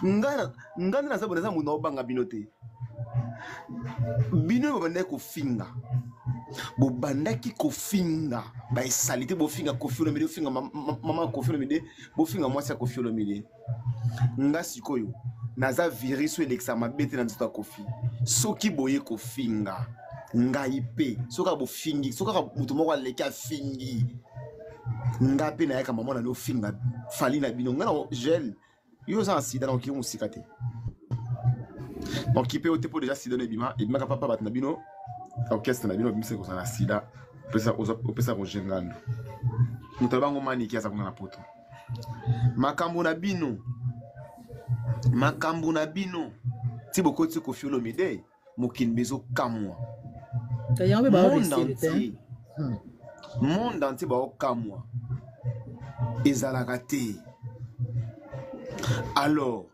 Ngai nde naza boye, naza moto na obanga bino te. Bino bobandaki kofinga, bobandaki kofinga baesali te, bofinga Kofi Olomide, bofinga mama Kofi Olomide, bofinga mwasi ya Kofi Olomide. Nga sikoyo naza virus oyo elekisa mabe te na nzoto ya Kofi. Soki boye kofinga ngai mpe, soki kaka bofingi, soki kaka moto moko aleki afingi nga mpe, nayaka mama na ofinga fali na bino. Nga na gel yo oza na sida, na okili mosika te, donc mpe yo te, mpo déjà sida no ebima, ebimaka papa bato na bino, orchestre na bino obimisaki kozala na sida. Opesa Roger Ngando, moto alobango maniki aza kuna na poto. Makambo na bino, makambo na bino ti bokoti Kofi Olomide, mokili mpe ezokamwa. Yango mpe monde baoresir te. entier, monde entier baokamwa, ezalaka te. Alors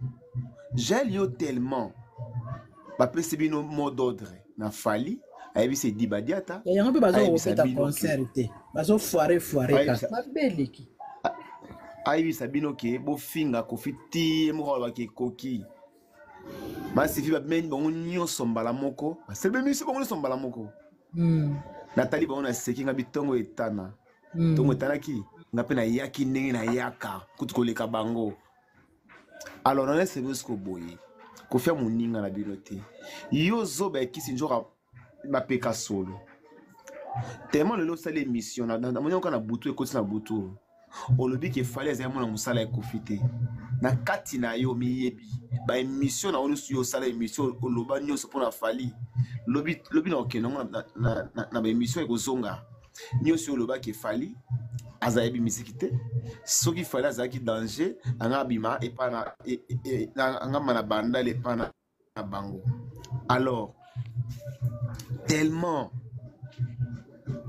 Jael, yo tellement bapesi bino mot d'ordre na Fali, ayebisi Edi Badiata. Yango mpe Ayebisa bazokobeta bino ke concert te, bazofoire foire Ayebisa kaka mabe eleki. Ayebisa bino ke bofinga Kofi ti ye moko alobaki ekoki. Basifi babimeli bango nyonso mbala moko, basali bemiso bango nyonso mbala moko. Natali bango, naseki nga bitongo etana. Ntongo etanaki, nga mpe nayaki ndenge nayaka kutu koleka bango. Alors nana esebe siko boye kofia moninga na bino te yo zoba ya kisi nzoka bapeka solo tellement lelo osali émission namoni oka na butu ekoti na butu olobi ke fali azali mwana mosala ya kofi te na kati na yo miyebi baémission na yo nyonso yo osala émission oloba nyonso mpo na fali lobi, lobi na okende yango na, na, na, na baémission ekozonga nyonso oyo olobaki efali azayebi miziki te soki fali azalaki danger anga abima epa na e, e, e, angamba na bandal epa na bango alors tellement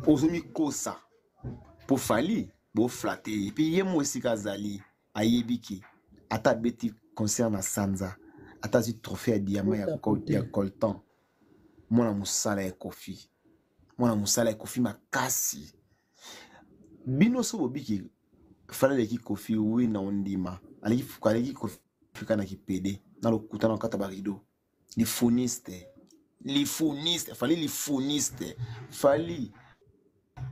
ozomikosa mpo fali boflate ye mpe ye mo esika azali ayebi ke ata abeti concert na sanza ata azwi trophée ya diamant ya, ya coltan mwana mosala ya kofi mwana mosala ya kofi makasi bino so bobiki fala aleki kofi wi na ondima aleki aleki kofi kana kipede na lokuta na kata barido lifuniste lifuniste fali lifuniste fali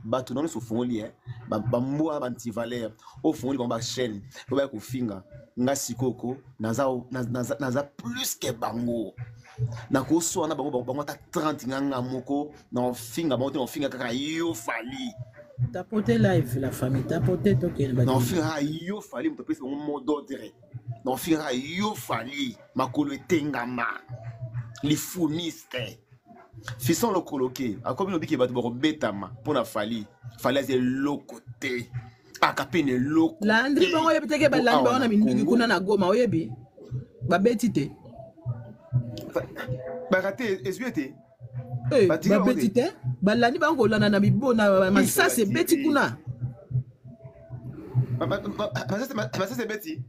bato na nyonso ofungoli eh? bambwa bantivaleur ofungoli bango bachaîne po baya kofinga nga sikoko naza, naza, naza plus ke bango nakoswana bango bango ata 30 nga nga moko naofinga bango te naofinga kaka yo fali tapote live la famille tapote tokende naofinga kaka yo fali moto apesi bango mot d'ordre naofinga kaka yo fali makolo etengama lifuniste fison lokoloke akomi lobiki bato bakobetama mpo na fali fali aza eloko te aka mpe na eloko landri bango oyebi teke balandi bango na minduki kuna na goma oyebi babeti te barate ezwi ete eh, babeti te balandi bango kolanda na mibo na masasi ebeti kuna masasi ebeti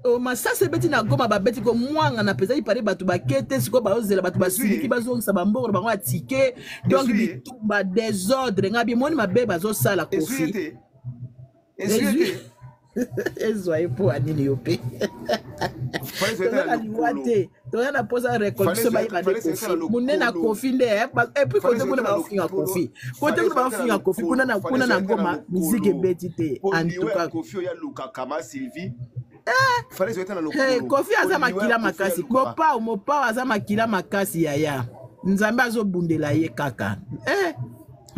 Oh, masasi ebeti na goma babeti komwangana mpenza ipare bato bake te sikoyo bazozela bato basiliki bazongisa bambongo na bango ya tike donc bitumba desordre ngai bimoni mabe bazosala kofi ezwi ezwa ye mpo ya nini yo mpe toza na liwa te toza na mposa récolte bayeba nde kofi monene na kofi nde eh, epuis kote kuna baofinga kofi kote kuna baofinga kofi kuna na kuna na goma miziki ebeti te en tout cas kofi oyo alukaka ma sylvie eh, kofi aza makila makasi mopao mopao aza makila makasi yaya nzambe azobundela ye kaka eh.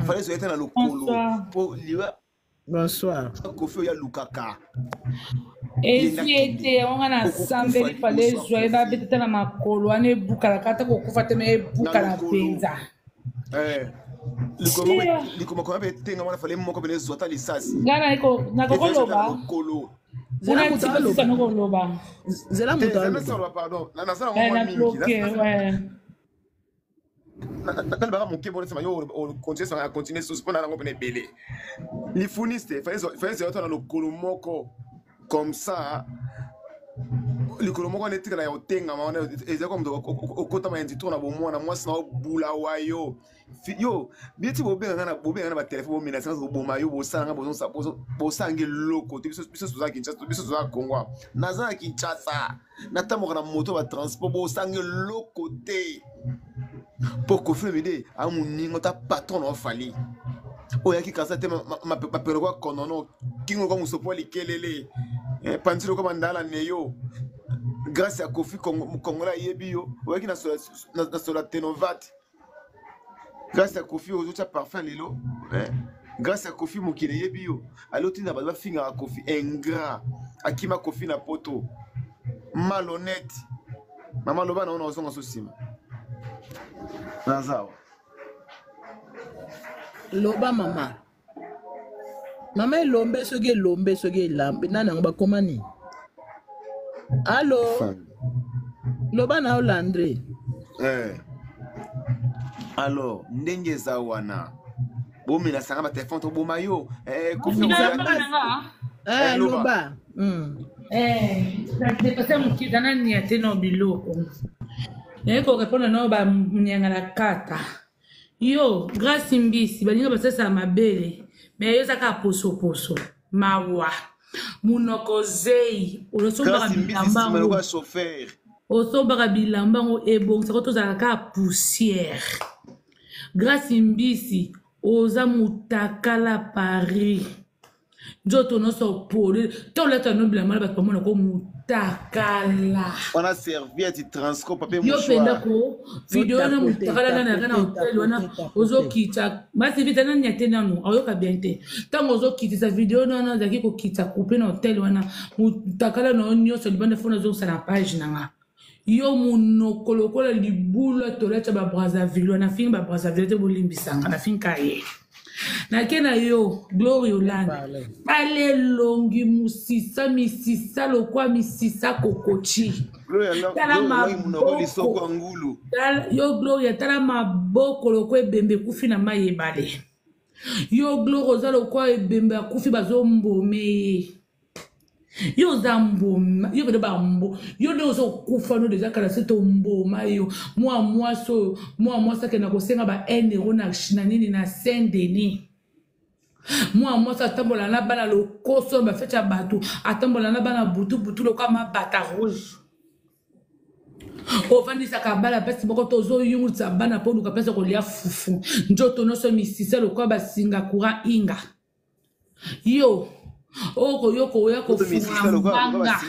fallait ete na lokolo po liwa Bonsoir. Kofi oyo alukaka. Ezwi ete yango nga nasambeli fale ezwa ye babeta ata na makolo wana ebukanaka ata kokufa te me ebukana mpenza. Eh. likoma koma mpe tenga wana fale moko pene ezwa ata lisasi. Nga nakokoloba. Zela koloba. Zela moto aloba. Pardon. Nasala mwa mingi. Nalobaka moke bona nsima yo ocontinue sanga ya continue susu mpo na yango mpena ebele lifuniste fayezela to na lokolo moko comme ça likolo moko wana etikala ya kotengama wana ezali kwa moto okotama ya nzito na bomwana mwasi na obula wa yo yo bieti bobenga nga bobenga na batelefone bomenase nga koboma yo bosala nga bosala nga eloko te biso toza kinshasa biso toza kongo naza na kinshasa natamboka na moto ba transport bosanga eloko te mpo kofi olomide amoninga ta patron na ofali oyo ayaki kasa te mapelo kwa konono kingo kwa mosopo ya likelele eh, panzi lokwa mandala neyo grâce ya kofi kongola ayebi yo oyaki na sola tenovate grâce ya kofi ozotya parfum lelo eh? grâce ya kofi mokili eyebi yo ali otinda bato bafingaka kofi ingrat akima kofi na poto malhonnête mama loba na ona ozonga so nsima naza awa loba mama mama elombe soki elombe soki elambe nani yango bakoma nini alo loba na yo landre eh. alors ndenge eza wana bomenasanga batelefone toboma yo eh, eh, loba nadepase mokita nania te na biloko naye korepondre nao banyanga na kata Yo grace mbisi baninga basalisaka mabele me yo eza kaka posoposo mawa munoko zeyi osombaka bilamba yango osombaka bilamba yango ebongisaka tozalaka kaka poussière grace mbisi oza mutakala paris. Nzoto nyonso pole to olata no bilamba na bato bamona ko mutakala. Wana serviette transco papier mouchoir. Yo penda ko video na mutakala na na na hotel wana ozokita basi vita nani ate nanu ayoka bien te ntango ozokitisa video na wana ozalaki kokitisa coupe na hotel wana mutakala na yo nyonso libanda fo nazongisa na page na nga yo monoko lokola libulu ya toilette ya ba Brazzaville wana fingi ba Brazzaville te bolimbisanga na fingi kaye nake na yo Glory Olanda tala elongi musisa misisa lokwa misisa kokochi tala maboko yo Gloria tala maboko lokwa ebembe ekufi na mai ebale yo Gloria oza lokwa ebembe akufi bazombome ye yo oza mboma yo pene bambo yo nde oza okufa no deja kala se tomboma yo mwa mwasi oyo mwa mwasi akenda kosenga ba 1 euro na, na nini na saint denis mwa mwasi atambola na bana lokoso na bafeti ya bato atambola na bana butu butu lokola mabata rouge ofandisaka bana mpasi moko to ozoyungulisa bana mpo oluka mpasi ya kolia fufu nzoto nyonso misisa lokola basinga courant inga yo okoyoka oya kofunga mbanga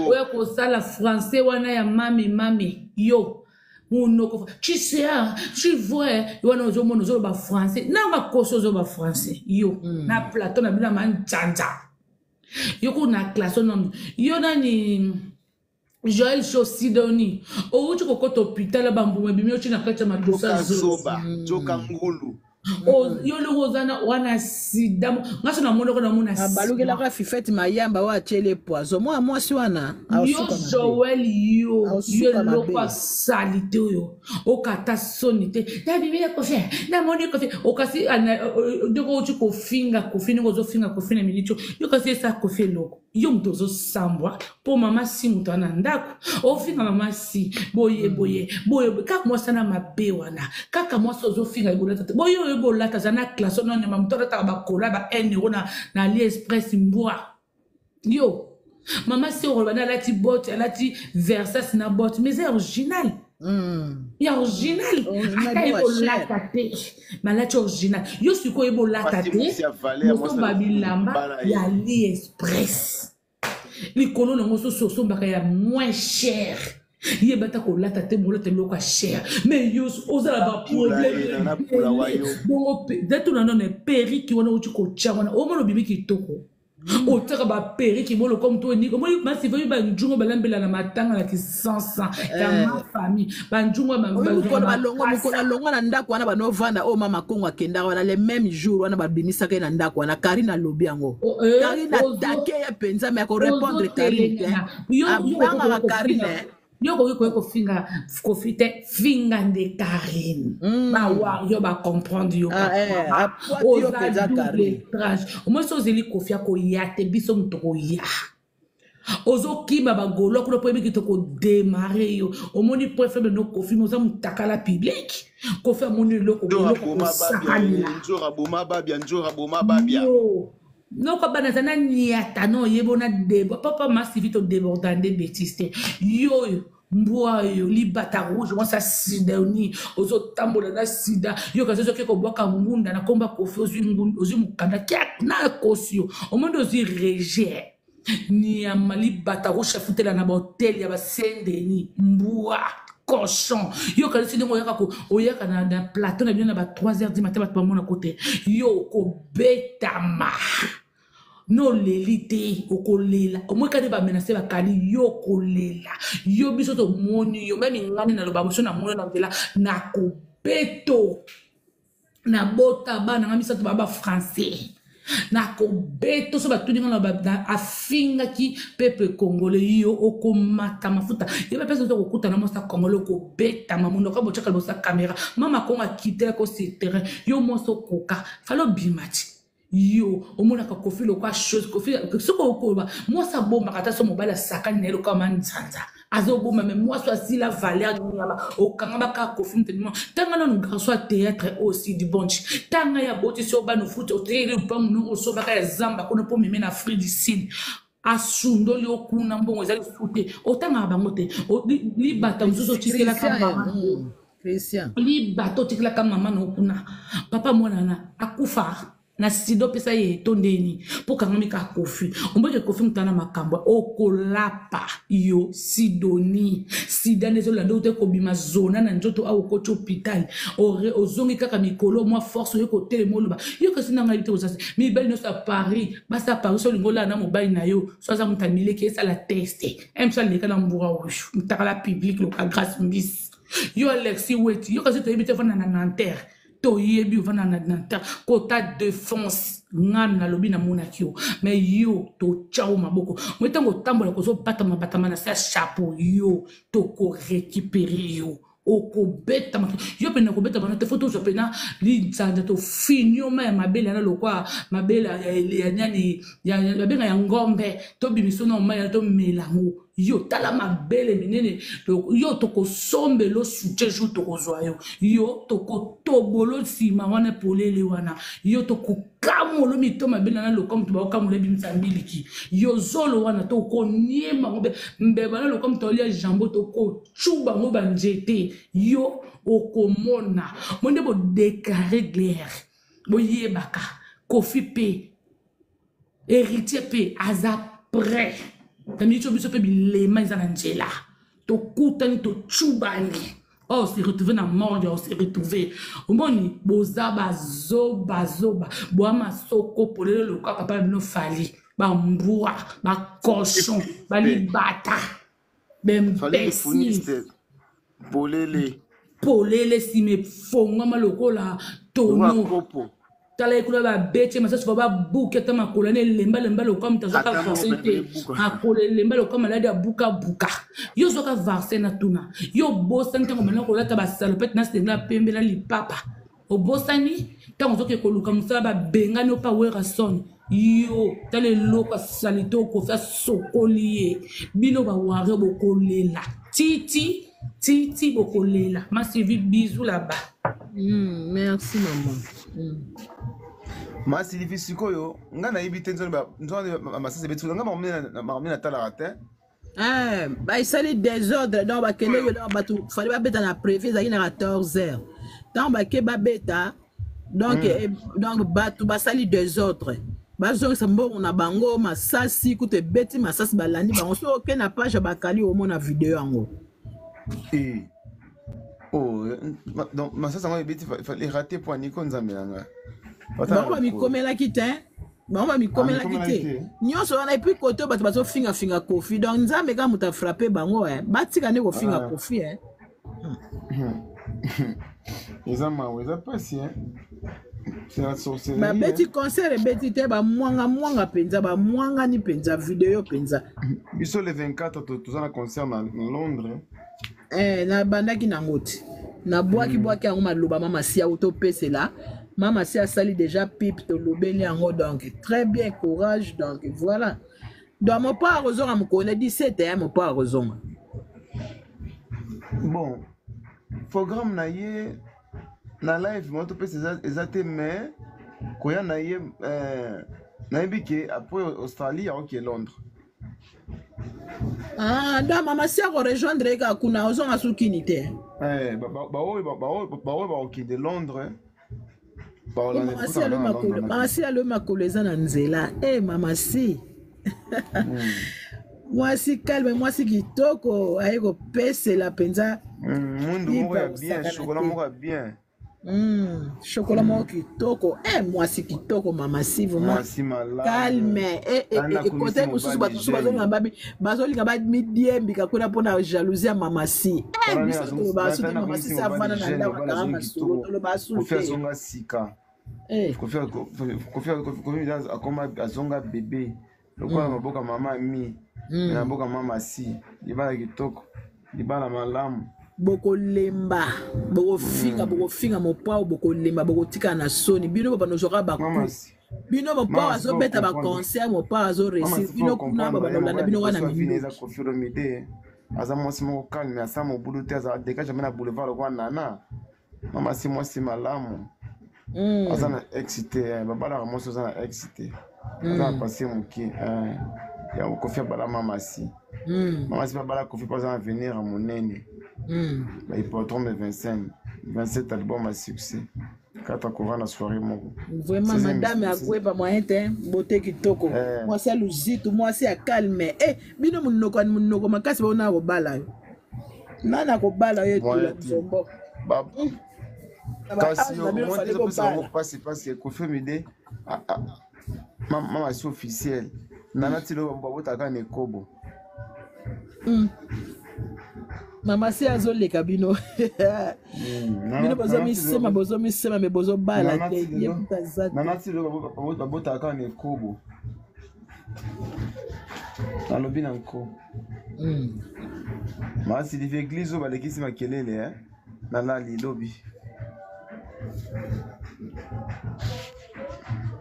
oya kosala français wana ya mame mame yo monoko tu sais tu vois wana ozomona ozoloba français na makoso ozoloba français yo mm. na plateau na bino ya manjanja yo kuna classe nanu yo nani Joël Show Sidoni owuti kokota hôpital bambuma ebimi oti na kati ya madosa zoba joka ngulu yo ndenge oza na wana sida nga so namonoko namona abalukelaka fifete mayamba oyo atiele poison mwana mwasi wana yo joel yo yo eloko ya salite oyo okata soni te nabimi na kofi namoni kofi okasi ndenge outi kofinga kofi ndenge ozofinga kofi na miniti yo kasi esa kofi eloko yo moto ozosambwa mpo mama si moto wana ndako ofinga mama si boye mm. boye boye kaka mwasi ana mabe wana kaka mwasi ozofinga ebolata te boye oyo bolata aza na classe ono nyama moto alataka bakola ba 1 euro na, na aliexpress mbwa yo mama si okoloba nde alati bote alati versas na bote mais eza original Mm. ya original ata ye bolata te malati original yo sikoyo ye bolata te mosomba bilamba ya aliexpress likolo nango sosi osombaka ya moins cher yeba ata kolata te molata biloko ya cher mais yo ozala baproblème bongo datuna nano periki wana outi kotya wana omona obimi kitoko otiaka baperiki bo lokola moto oyo omoni masiva banjungo balambela na matanga na kisansa ya eh. ma famille banjungo mokolo alongwa na ndako wana banovanda oyo mama kongo akendaka wana le même jour wana babimisaka ye na ndako wana karine alobi yango oh, eh, karine atake ye mpenza me akorepondre karine te abangaka karine eh. yo okoki koya kofinga kofi te finga nde karine mm. bawario bacomprendre yo ah, eh, oza double tranche omoi so ozeli kofi akoya te biso moto koya ozokima bagolo kuna mpo oyebiki tokodemare yo omoni point faible no kofi me oza motakala public kofi amoni eloko kosakanela noko bana aza na niata no oyeba na debo papa masivi todeborda nde betise te yo oyo mbwa oyo libata rouge mwasi ya sida oni ozotambola na sida yo kasi ozoke kobwaka ngunda na komba kofi ozwi mokanda kia na kosi yo omoni ozwi rejet niama libata rouge afutela na bahotel ya basendeni mbwa cochon yo okanisi ndenge oyaka oyaka na, na plateau na bino na ba 3 heures du matin bato bamona ko te yo okobetama noleli te okolela omoi kani bamenase bakani yo okolela yo biso tomoni yo meme ngani naloba moso namoni na nzela nakobeto nabota bana nga misato ba ba français nakobeto so batuni nga na afingaki peuple congolais yo okomata mafuta ye bapesa oza kokutana mwasi ya congolais okobetama monoko botyaka liboso ya kamera mama kongo akitelaka osi terrain yo mwasi okoka fale obima ti yo omonaka kofi lokwa chose kofi soki okoloba mwasi abombaka ata so mobali asakani na ye lokola manzanza azobomba me mwasi asila valeur nyama okangama kaka kofi moto tanga nanu garçon ya théâtre oyo sidi bonch tanga ya botisi yo bana ofuti otekeli lupangu no osombaka ya zamba kuna mpo meme na afrique du sud asundoli yo kuna mbongo eza lisusu te otangaka bango te libata mosusu otikelaka mama mm, libata otikelaka mama na okuna papa mwana na akufa. Na sida opesa ye to ndeni mpo okangami kaka Kofi. Omboke Kofi moto ana makambo okolapa yo Sidoni. Sida nde ezolanda ote kobima zona na nzoto awa okoti hôpital ozongi kaka mikolo mwa force oye kotelema oloba yo kasi na ngai te kozasi mibali nyonso ya Paris basi ya Paris olingi olala na mobali na yo so aza moto amileki esala teste mso aleka na mbura oyo mutakala public loka Grace Mbisi yo Alexis Weti yo kasi toyebi te ofanda na Nanterre toyebi ovanda na Nanterre kota défense nga nalobi namonaki yo mais yo totya yo maboko moi ntango otambola kozobatama batama na se ya chapeau yo tokorécupere yo okobetama yo mpena kobetama na te fo tozwa mpena linzanza tofinioma ya mabele yana lokwa mabele ya nani babenga ya ngombe tobimiso na mai yana tomela yango yo tala mabele minene yo tokosombelo soutien jour tokozwa yo yo tokotobolo nsima wana polele wana yo tokokamolo mito mabele na lokwa moto bakokamola ebimisa miliki yo zolo wana tokoniema ngo mbeba na lokwa moto alia jambo tokocuba ngo banzete yo okomona mo nde bodeklare guerre boyebaka Kofi mpe Héritier mpe aza prêt na miniti oyo biso mpe bilema eza na nzela tokutani tocubani oyo se retrouve na morgue oyo se retrouve omoni boza bazobazoba boa masoko polele lokola papa na bino Fally bambwa bacochon balibata baimbécile polele polele nsima efongwama lokola tono tala ye kuna babeti ye masasi ba babuki ata makolo wana elembalemba lokola moto azwaka vaccin te makolo elemba lokola maladi ya bukabuka yo ozwaka vaccin na tuna yo obosani ntango banda kolata basalopete na senga ya pembe na lipapa obosani ntango ozoke koluka mosala babengani yo mpa Werrason yo tala eloko asalite okofi asokoli ye bino bawario bokolela titi titi bokolela masivi bizu laba Merci maman. Ma Sylvie sikoyo nga nayebi te nzona masasi ebeti nga makambo natalaka te. Eh, baesali désordre donc bakendeki donc bato fali babeta na prévu ezalaki na 14 heures ntango bake babeta donc, donc bato basali désordre bazongisa mbongo na bango masasi kutu ebeti masasi balandi bango soki oke na page ya bakali omona video yango. Eh. Oh, donc masasi yango ebeti eraté po aniko nzambe na nga. Bango bamikomelaki te bango bamikomelaki te nyonso wana et puis kote oyo bato bazofingafinga Kofi donc nzambe kaka moto afrappe bango eh. Batika nde kofinga Kofi eh. Eza mawa, eza pasi eh. C'est la sorcellerie. Babeti concert ebeti te bamwanga-mwanga mpenza bamwangani mpenza video mpenza. Biso le 24 toza na concert na Londres. Eh, nabandaki nango te nabwaki-bwaki yango maloba mama si awo topesela mama si asali déjà pipe tolobeli yango donc très bien courage donc voilà donc mopa akozonga mokolo na 17 eh, mopa akozonga. Bon, programme na ye na live mo topesa eza te mais koya na ye nayebi ke après Australie aoke Londres. Ah, donc mama si akorejoindre ye kaka kuna ozonga sukini te. Eh, baoyo bakokende Londres. Mama si alo makolo mama si alo makolo eza na nzela e mama si mwasi calme mwasi kitoko aye kopesela mpenza. Mwindu moko ya bien, chocolat moko ya bien. Chocolat moko kitoko e mwasi kitoko mama si vraiment mwasi malamu calme ekote mosusu bato mosusu bazolinga babi bazolinga bamidiembika kuna mpona jalousie ya mama si biso toloba su te mama si avanda na ndako akanga masolo toloba su Kofi te. Azonga sika. Kofi akoma azonga bébé lokola maboko ya mama mi na maboko ya mama si libala kitoko libala malamu. Bokolemba bokofinga bokofinga mopao bokolemba bokotikala na soni bino babanda ozwaka Mama baku bino mopao Mama, azobeta comprendre. baconcert mopao azoréussir bino kuna babanda olanda bino wana eza minduki. Kofi Olomide aza mwasi moko calme aza mobulu te aza deka jamais na boulevard lokola nana mama si mwasi malamu aza na ex te babalaka mwasi aza na ex te aza na pase moke ya Kofi abala mama si mama si babala Kofi mpo aza na avenir ya monene. Bahippodrome 25 27 album ya succès. Kata courant na soirée moko. Vraiment madame akweba moyen te beauté kitoko. Eh. Mwasi ya luzitu, mwasi ya calme. Eh bino munoko munoko makasi bona kobala yo. Nana kobala yo etula nzombo. Ba hmm. Kasi yo omoni ezopesa bango mpasi mpasi Koffi Olomide mama si officiel nana ti loba babotaka na ekobo. Mama si azoleka bino. Bino bozomisema bozomisema me bozobala te ye kuta aza te. Nana ti loba babotaka na ekobo. Nalobi na nko. Mama Sylvie église oyo balekisi makelele eh? Nalali lobi.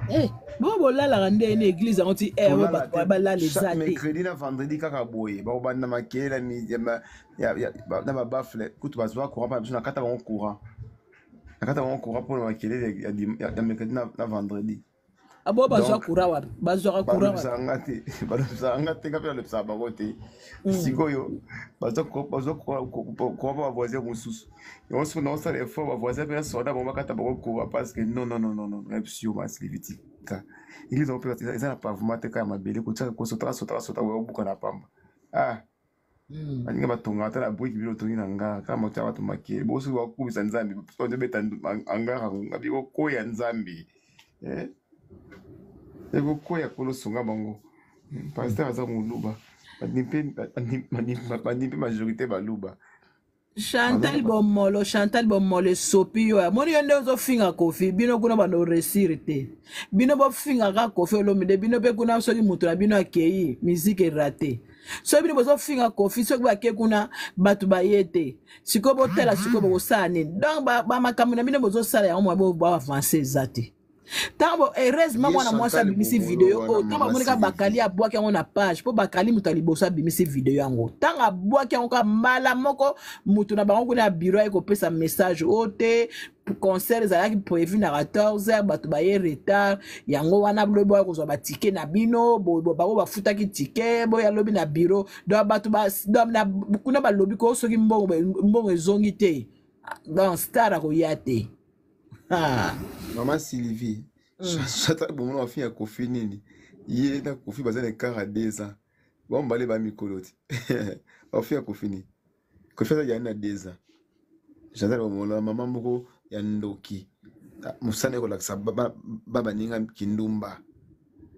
Eh, bo bolalaka nde na église yango ti heure oyo bato baya balala eza te. Mercredi na vendredi kaka boye bakobanda makelele na babafle kutu bazwa courant mpa na biso nakata bango courant nakata bango courant mpona makelele ya mercredi na vendredi. Abo ah bazwa courant wapi? Bazwaka courant wapi? Balobisaka nga te. Balobisaka nga te, nga mpe nalobisaka bango te. Sikoyo bazwa courant mpa bavoisin mosusu. Yango soki naosala effort bavoisin mpe nasoda bango bakata bango courant parce que non non non non non nayebisi yo ma Sylvie tika. Église yango mpe eza na pavement te kaka ya mabele kotiaka kosotaka sotaka sotaka obuka na pamba. Ah baninga batongaka ata na briki bino otongi na nga kaka moto ya bato makele bongo soki bakumisa nzambe bazobeta angara yango ngabi ekokwea nzambe eh? Ekokwea kolo sunga bango pasteur aza moluba bandi mpe majorité baluba. Chantal Bomolo, Chantal Bomolo esopi yo. Amoni yo nde ozofinga Koffi, bino kuna bando réussir te. Bino bofinga kaka Koffi Olomide, bino pe kuna soki moto na bino akei, musique erate. Soki bino bozofinga Koffi, soki bake kuna bato baye te. Sikoyo botala sikoyo bokosala nini? Donc ba, ba makambo na bino bozosala yango mwa bo ba avancer eza te. Ntango heureusement mwana mwasi abimisi video oyo, ntango bamoni kaka Bakali abwaki yango na page, mpo Bakali moto ya liboso abimisi video yango. Ntango abwaki yango kaka mbala moko, moto na bango kuna ya bureau aye kopesa message oyo te, concert ezalaki prévu na 14h, bato baye retard, yango wana lobi boya kozwa ba ticket na bino, bango bafutaki ticket, boya lobi na bureau. Donc bato ba, donc na, kuna balobi ko soki mbongo, mbongo ezongi te, donc star akoya te. Ah. Maman Sylvie, Chantal Bomona wa fille ya Koffi nini? Ye na Koffi baza na écart ya 2 ans. Ba mbale ba mikolo ti. Ba fille ya Koffi nini? Koffi aza na 2 ans. Chantal Bomona maman moko ya ndoki. Mosala ekolakisa ba baninga kindumba.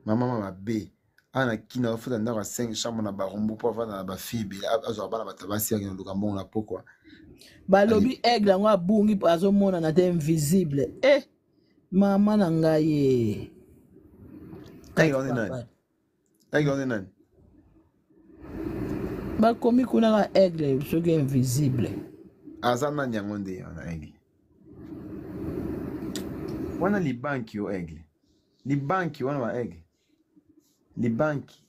Mama mabe. Awa na Kin azofuta ndako ya 5 chambre na Barumbu mpo avanda na ba fille ebele azwaka bana bato basi akende koluka mbongo na pokwa. Balobi aigle yango abungi azomonana te invisible. Eh mama na ngai ye. Aigle wana nani? Aigle wana nani? Bakomi kuna ka aigle soki invisible. Aza nani yango nde wana aigle? Wana libanki yo aigle. Libanki wana ba aigle. Libanki.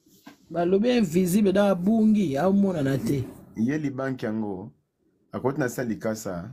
Balobi invisible da abungi amonana te. Ye libanki yango akoti na sa likasa.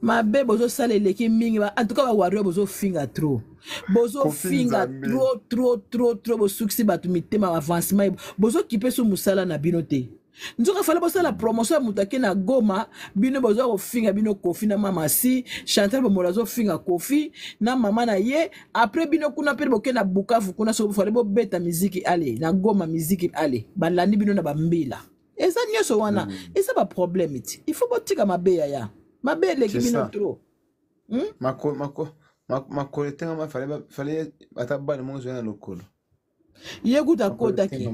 Mabe bozosala eleki mingi en tout cas ba warrior bozofinga trop. Bozofinga trop trop trop trop bosukisi bato mitema avancement bozokipe so mosala na bino te. Nzoka fala bosala promotion ya moto ake na Goma bino boza kofinga bino Koffi na mama si Chantal Bomolo azofinga Koffi na mama na ye après bino kuna mpe boke na Bukavu kuna soki fale bobeta miziki ale na Goma miziki ale balandi bino na bambila eza nyonso wana eza ba problème ti il faut botika mabe yaya mabe eleki bino trop. Makolo etengama fale ata bana moko ezwa na lokolo. Ye kuta akotaki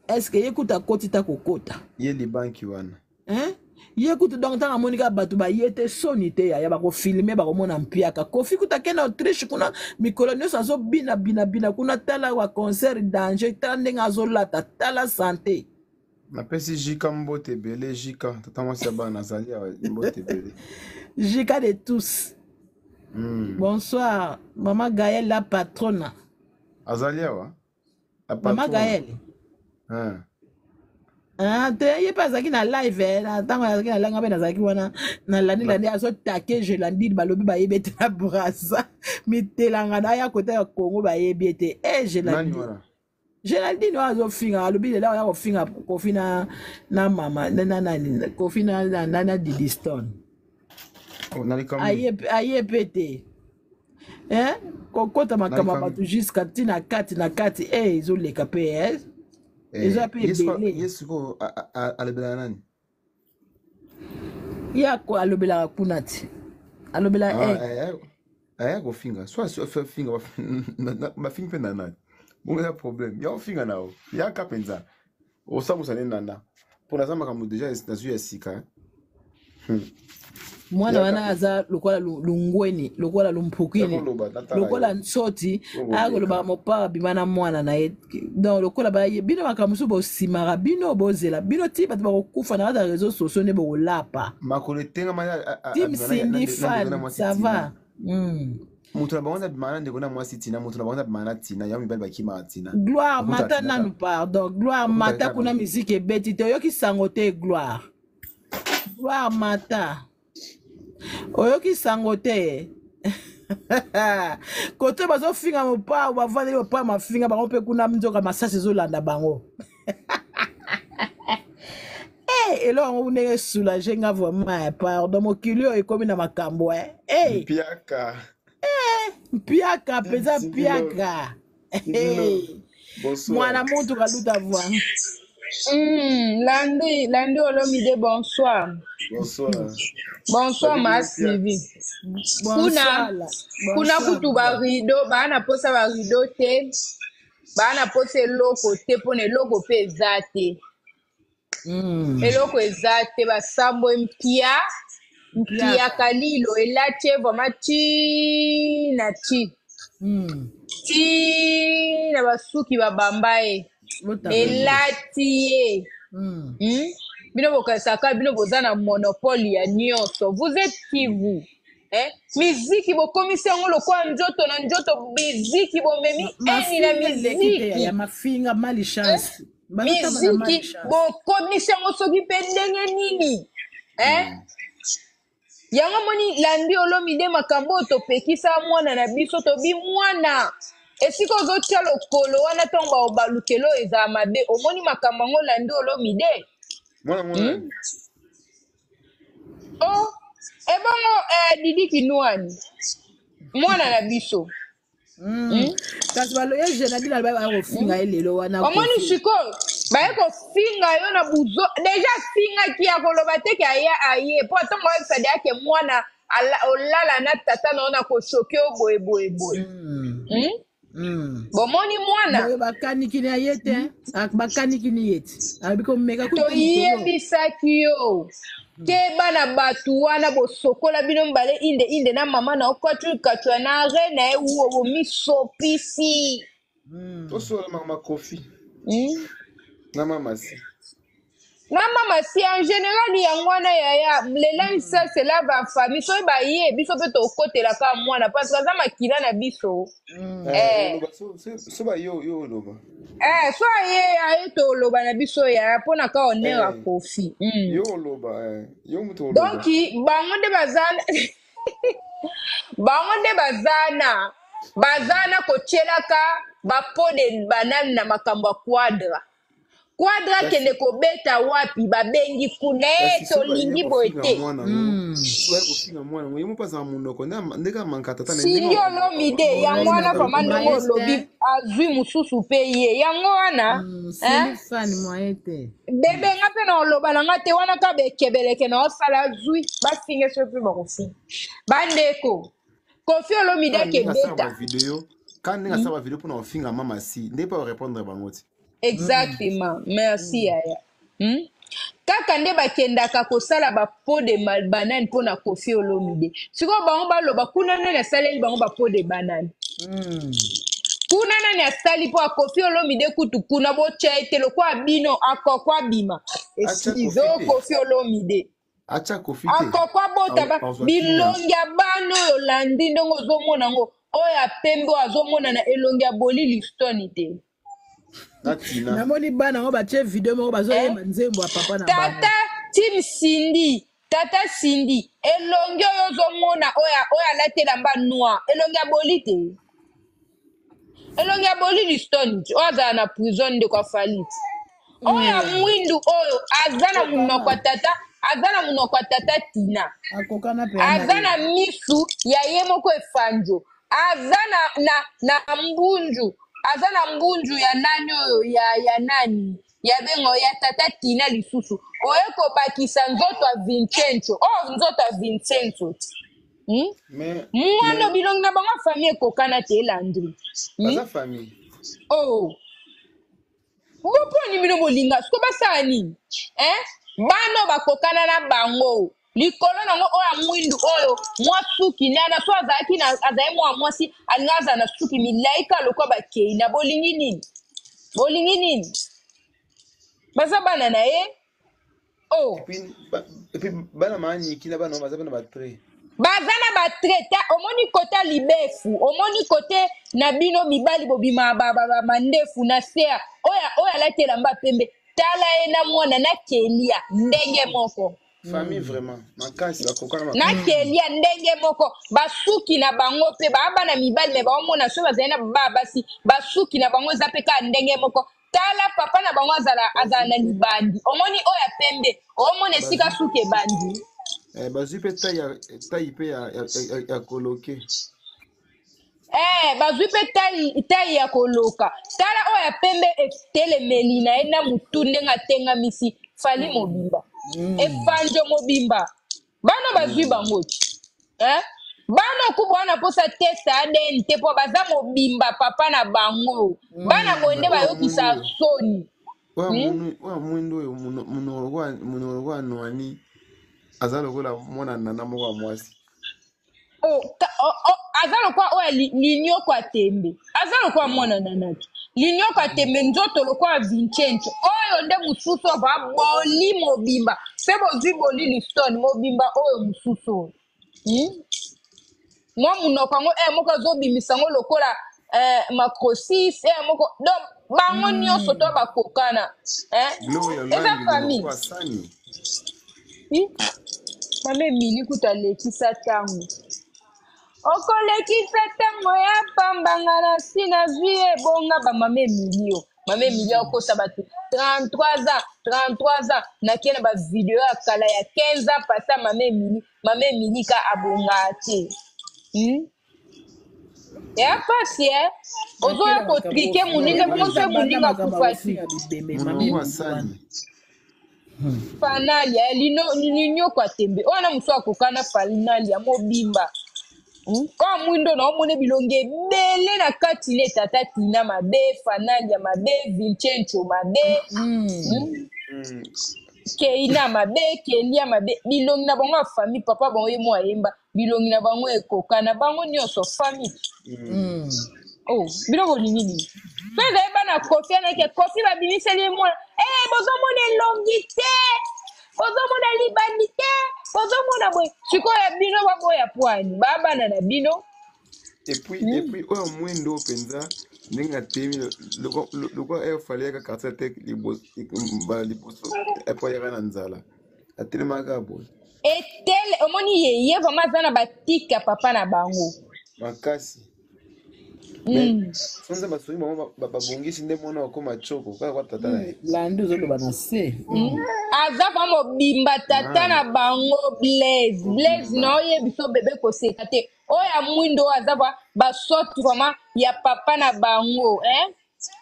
est-ce que ye kuta akoti ta kokota ye libanki wana hein? Ye kutu donc ntango amoni kaka bato baye te soni te yaya bakofilme bakomona mpiaka Koffi kuta akende Autriche kuna mikolo nyonso azobina bina bina kuna tala wa concert danger tala ndenge azolata tala santé. Napesi Jika mbote ebele Jika tata mwasi ya bana azali awa mbote ebele. Jika de tous. Bonsoir mama Gaëlle la patrona. Azali awa? Mama Gaëlle. Ah. Ah, te ye mpe azalaki na live eh, na ntango azalaki na live mpe nazalaki wana na landi landi azotake Gelandine balobi bayebi ete na Brazza mitelanga na aya kota ya Congo bayebi ete eh Gelandine Geraldine oyo azofinga alobi lelo aya kofinga Koffi na na mama na na nani Koffi na na na, na Didi Stone. Oh, na likambo aye aye mpe te eh? Kokota makambo ya likambo. bato jusqu'à ti na kati na kati eh, ezoleka mpe eh? Eza mpe Ye sikoyo ebele. ye sikoyo alobelaka nani? Ye alobelaka kuna ti alobela Ah, eh. aya kofinga so afinga bafingi mpe nana, bongo eza problème ya ofinga na yo yaka mpenza osambusa nde nana mpo naza makambo deja nazwi ya sika. Mwana Yaka wana aza lokola lungweni, lokola lumpukini, Yakoloba natala lokola yo nsoti. okoleka. Akoloba mopaa abima na mwana na ye, donc lokola baye bino makambo mosusu bosimaka bino, bozela bino ti bato bakokufa na kati ya réseau sociaux nde bokolapa. Makolo etengama ye Tim abima na Cindy ndeko na fan mwasi ça Tina. va. Moto na bango nde abimaka na ndeko na mwasi Tina, moto na bango nde abimaka na Tina, yango mibali bakimaka Tina. Gloire Bakutaka mata Tina nanu, kaka pardon, Gloire bakutaka mata kaka kuna na miziki ebeti te, oyoki sango te? Gloire, Gloire mata, oyoki sango te? Kote bazofinga mopao, bavandeli mopao mafinga bango mpe kuna, nzoka masasi ezolanda bango. Hey, eloko yango ndenge esoulage nga vraiment, pardon, mokili oyo ekomi na makambo eh. Hey, mpiaka. Mpiaka mpenza. Cindy Love. Mpiaka. Cindy Love. Hey. Bonsoir. Mwana mutu kaluta voi. Landry, Landry Olomide, bonsoir. Bonsoir. Bonsoir, Babi ma bino mpiaka. Sylvie. Kuna, Bonsoir la. kuna Bonsoir kutu ba rideau, ba na posa ba rideau te, ba na posa eloko te, pona eloko pe eza te. Eloko eza te, basambo mpia, mpia Mpiaka. Kalilo elati ye vraiment ti na ti. Ti na basuki babamba ye. Botanga. Elati ye. Bino bokanisaka bino boza na monopole ya nyonso. Vous êtes qui, vous, eh? Miziki bokomisi yango lokola nzoto na nzoto, miziki bomemi eni na Mafinga eleki te miziki ya mafinga mali chance bazotamba na mali miziki chance. Bokomisi yango soki mpe ndenge nini, eh? Yango moni Landi Olomide, makambo oyo topekisa mwana na biso, tobi mwana esika ozotia lokolo wana, ntango baobalukelo oyo ezala mabe. Omoni makambo yango, Landi Olomide? Mwana mwana. O ebongo Didi Kinwani, mwana na biso. Kasi baloye jeune bino aloba bakofinga ye lelo wana. Omoni Kofi. Sikoyo baye kofinga yo na buzo, deja afingaki ya koloba te ke aya aye mpo atongo oyebisa deya ke mwana olala na tata na yo na koshoke yo boye boye boye. Bomoni mwana. Boye bakanikini aye te, bakanikini ye ti alobi komeka kuta likolo. Toyebisaki yo ke bana bato wana bosokola bino mibale inde inde na mama na yo katu na re na ye wo bomisopisi. Tosola mama Kofi na mama si. Na mama si en général, yango wana yaya, le linge sale se lave en famille. Soki baye biso mpe tokotelaka mwana parce que aza makila na biso. Eh, oloba so ba yo yo oloba. Eh, so aye aye toloba na biso yaya mpona ka honneur ya Kofi. Yo oloba, yo moto oloba. Donc bango nde baza, bango nde bazana bazana kotielaka bapeau de banane na makambo ya Quadra. Quadra Kasi kende kobeta wapi, babengi kuna e kasi so baye tolingi boye kofinga te. mwana ngo, so baye kofinga mwana ngo, ye moko azala monoko nde kaka manka tata na ye Sindi ndenge Olomide, yango wana aofinga vraimen ndenge Moyen olobi te. azwi mosusu mpe ye yango wana. Cindy fan, moyen te. Bebe nga mpe na oloba na nga te wana ka bekebeleke na osala azwi bafinge so mpe bakofinga bandeko Kofi Olomide kaka ndenge asala akebeta. Bavideo kaka ndenge asala bavideo mpona kofinga mama si nde mpe arépondre bango ti. Exactement, merci yaya. Kaka nde bakendaka kosala bapeau de banane mpona Kofi Olomide. Sikoyo bango baloba kuna nani asaleli bango bapeau de banane? Kuna nani asali mpo akofi Olomide? Kutu kuna botya ye te lokola bino akoko abima Atya esize Kofi oyo te. Kofi Olomide Atya Kofi te. akoko abota Azwa kimia. bilongi ya bana oyo olandi ndenge ozomona yango, oyo ya pembe oyo azomona na elongi ya boli listoni te. Na Tina. Namoni bana yango batie video moko Eh? bazoyemba nzembo ya papa na bango. Tata Tim Cindy, tata Cindy, elongi oyo ozomona oyo oyo alati elamba noir, elongi ya boli te, elongi ya boli listoni te, oyo azala na prison, ndeko afali te, oyo ya mwindu oyo aza na monoko ya tata. Aza na monoko ya tata Tina. Akokana mpe na Aza ye. na misu ya ye moko Efanjo. Aza na, na, na mbunju. Aza na mbunju ya nani oyo ya, ya nani ya bengo ya tata Tina lisusu. Oye kobakisa nzoto ya Vincenzo. Oh, nzoto ya Vincenzo. Mais Mwana mais bilongi na bango ya famille ekokana te, Landry. Baza famille. Oh. Boponi bino bolinga siko basala nini, eh? Bana oyo bakokana na bango likolo nango oyo ya mwindu oyo mwa suki nana so azalaki na azali mwa mwasi alingi azala na suki milai kaka lokola bakei na bolingi nini, bolingi nini, baza bana na ye. Oh. Et puis bana maaniki na bana baza mpe na batrait. Baza na batraita. Omoni kota libefu, omoni kote na bino mibali bobima mandefu na sea oyo oyo alati elamba pembe, tala ye na mwana na Kelia ndenge moko. Famille vraiment makasi, bakokana. Na Kelia ndenge moko, basuki na bango mpe baa bana mibali me baomona soki bazali na baa basi, basuki na bango eza mpe kaka ndenge moko. Tala papa na bango azala azala na libandi, omoni oyo ya pembe, omona esika suki ebandi. Bazwi mpe taille ya taille mpe ya koloke. Bazwi mpe taille ya koloka. Tala oyo ya pembe etelemeli na ye na mutu ndenge atengamisi Fali mobimba, Efanjo mobimba. Bana bazwi bango ti, eh? Bana okuba wana mposa test ADN te mpo baza mobimba papa na bango. Bana boye nde Oyo ya bayokisa mwindu oyo. soni. Oyo ya oyo ya mwindu oyo, monoko lokola Noani, aza lokola mwana nana moko ya mwasi. Oh, oh, aza lokola oyo ya linyoko ya tembe, aza lokola mwana nanaki linyoko ya tembe, nzoto lokola Vincenzo. Oyo nde mosusu oyo ba boli mobimba mpe bozwi boli Liston mobimba oyo mosusu oyo, Mwa monoko yango moko azobimisa yango lokola macrosis moko. Donc bango nyonso to bakokana, eh? Gloria Eza Olangi famille. monoko asani. Hi? Mama Emili kutu alekisa ntango, okolekisa ntango ya pambanga na si nazwi ebonga bamama Emili yo. Mama Emili akosa bato 33 ans, 33 ans nakie na bavideo ya kala ya 15 ans pasa. Mama Emili, mama Emili ka abongaa te, Ya pasi, eh? Ozoya Nakela makambo kotrike ofinga moninga bongo bibembe. soki Banda moninga makambo akufaki. ofinga bibembe mama Monoko Emili wana. asani. Fanalia linioko ya tembe oyo na mosu akokana Fanalia mobimba. Oyo mwindo na omona bilongi ebele na kati ne tata Tina mabe, Fanalia mabe, Vincenzo mabe, Keina mabe, Kelia mabe. Bilongi na bango ya famille, papa bango ye mo ayemba, bilongi na bango ekokana bango nyonso famille. Oh, biloko olingi nini? So ezali bana Kofi anake Kofi babimiseli ye mwana, bozomona elongi te, bozomona libandi te, bozomona boye. Sikoyo ya bino baboya pwani baa bana na bino. Et puis oyo mwindo mpenza ndenge atemi lokola efali yaka quartier te mbala liboso epo ayaka na nzala, atelemaka boye. Etele omoni ye, ye vraiment aza na batike ya papa na bango. Makasi, mais so nzambe asungi bango, babongisi nde mwana akóma choko kaka kwa tata na ye. Landi ozoloba na se. Aza vraiment mobimba tata na bango Blaise. Blaise Mobimba. na oyebi so bebe koseka te. Oyo ya mwindo oyo aza basorte vraiment ya papa na bango, eh?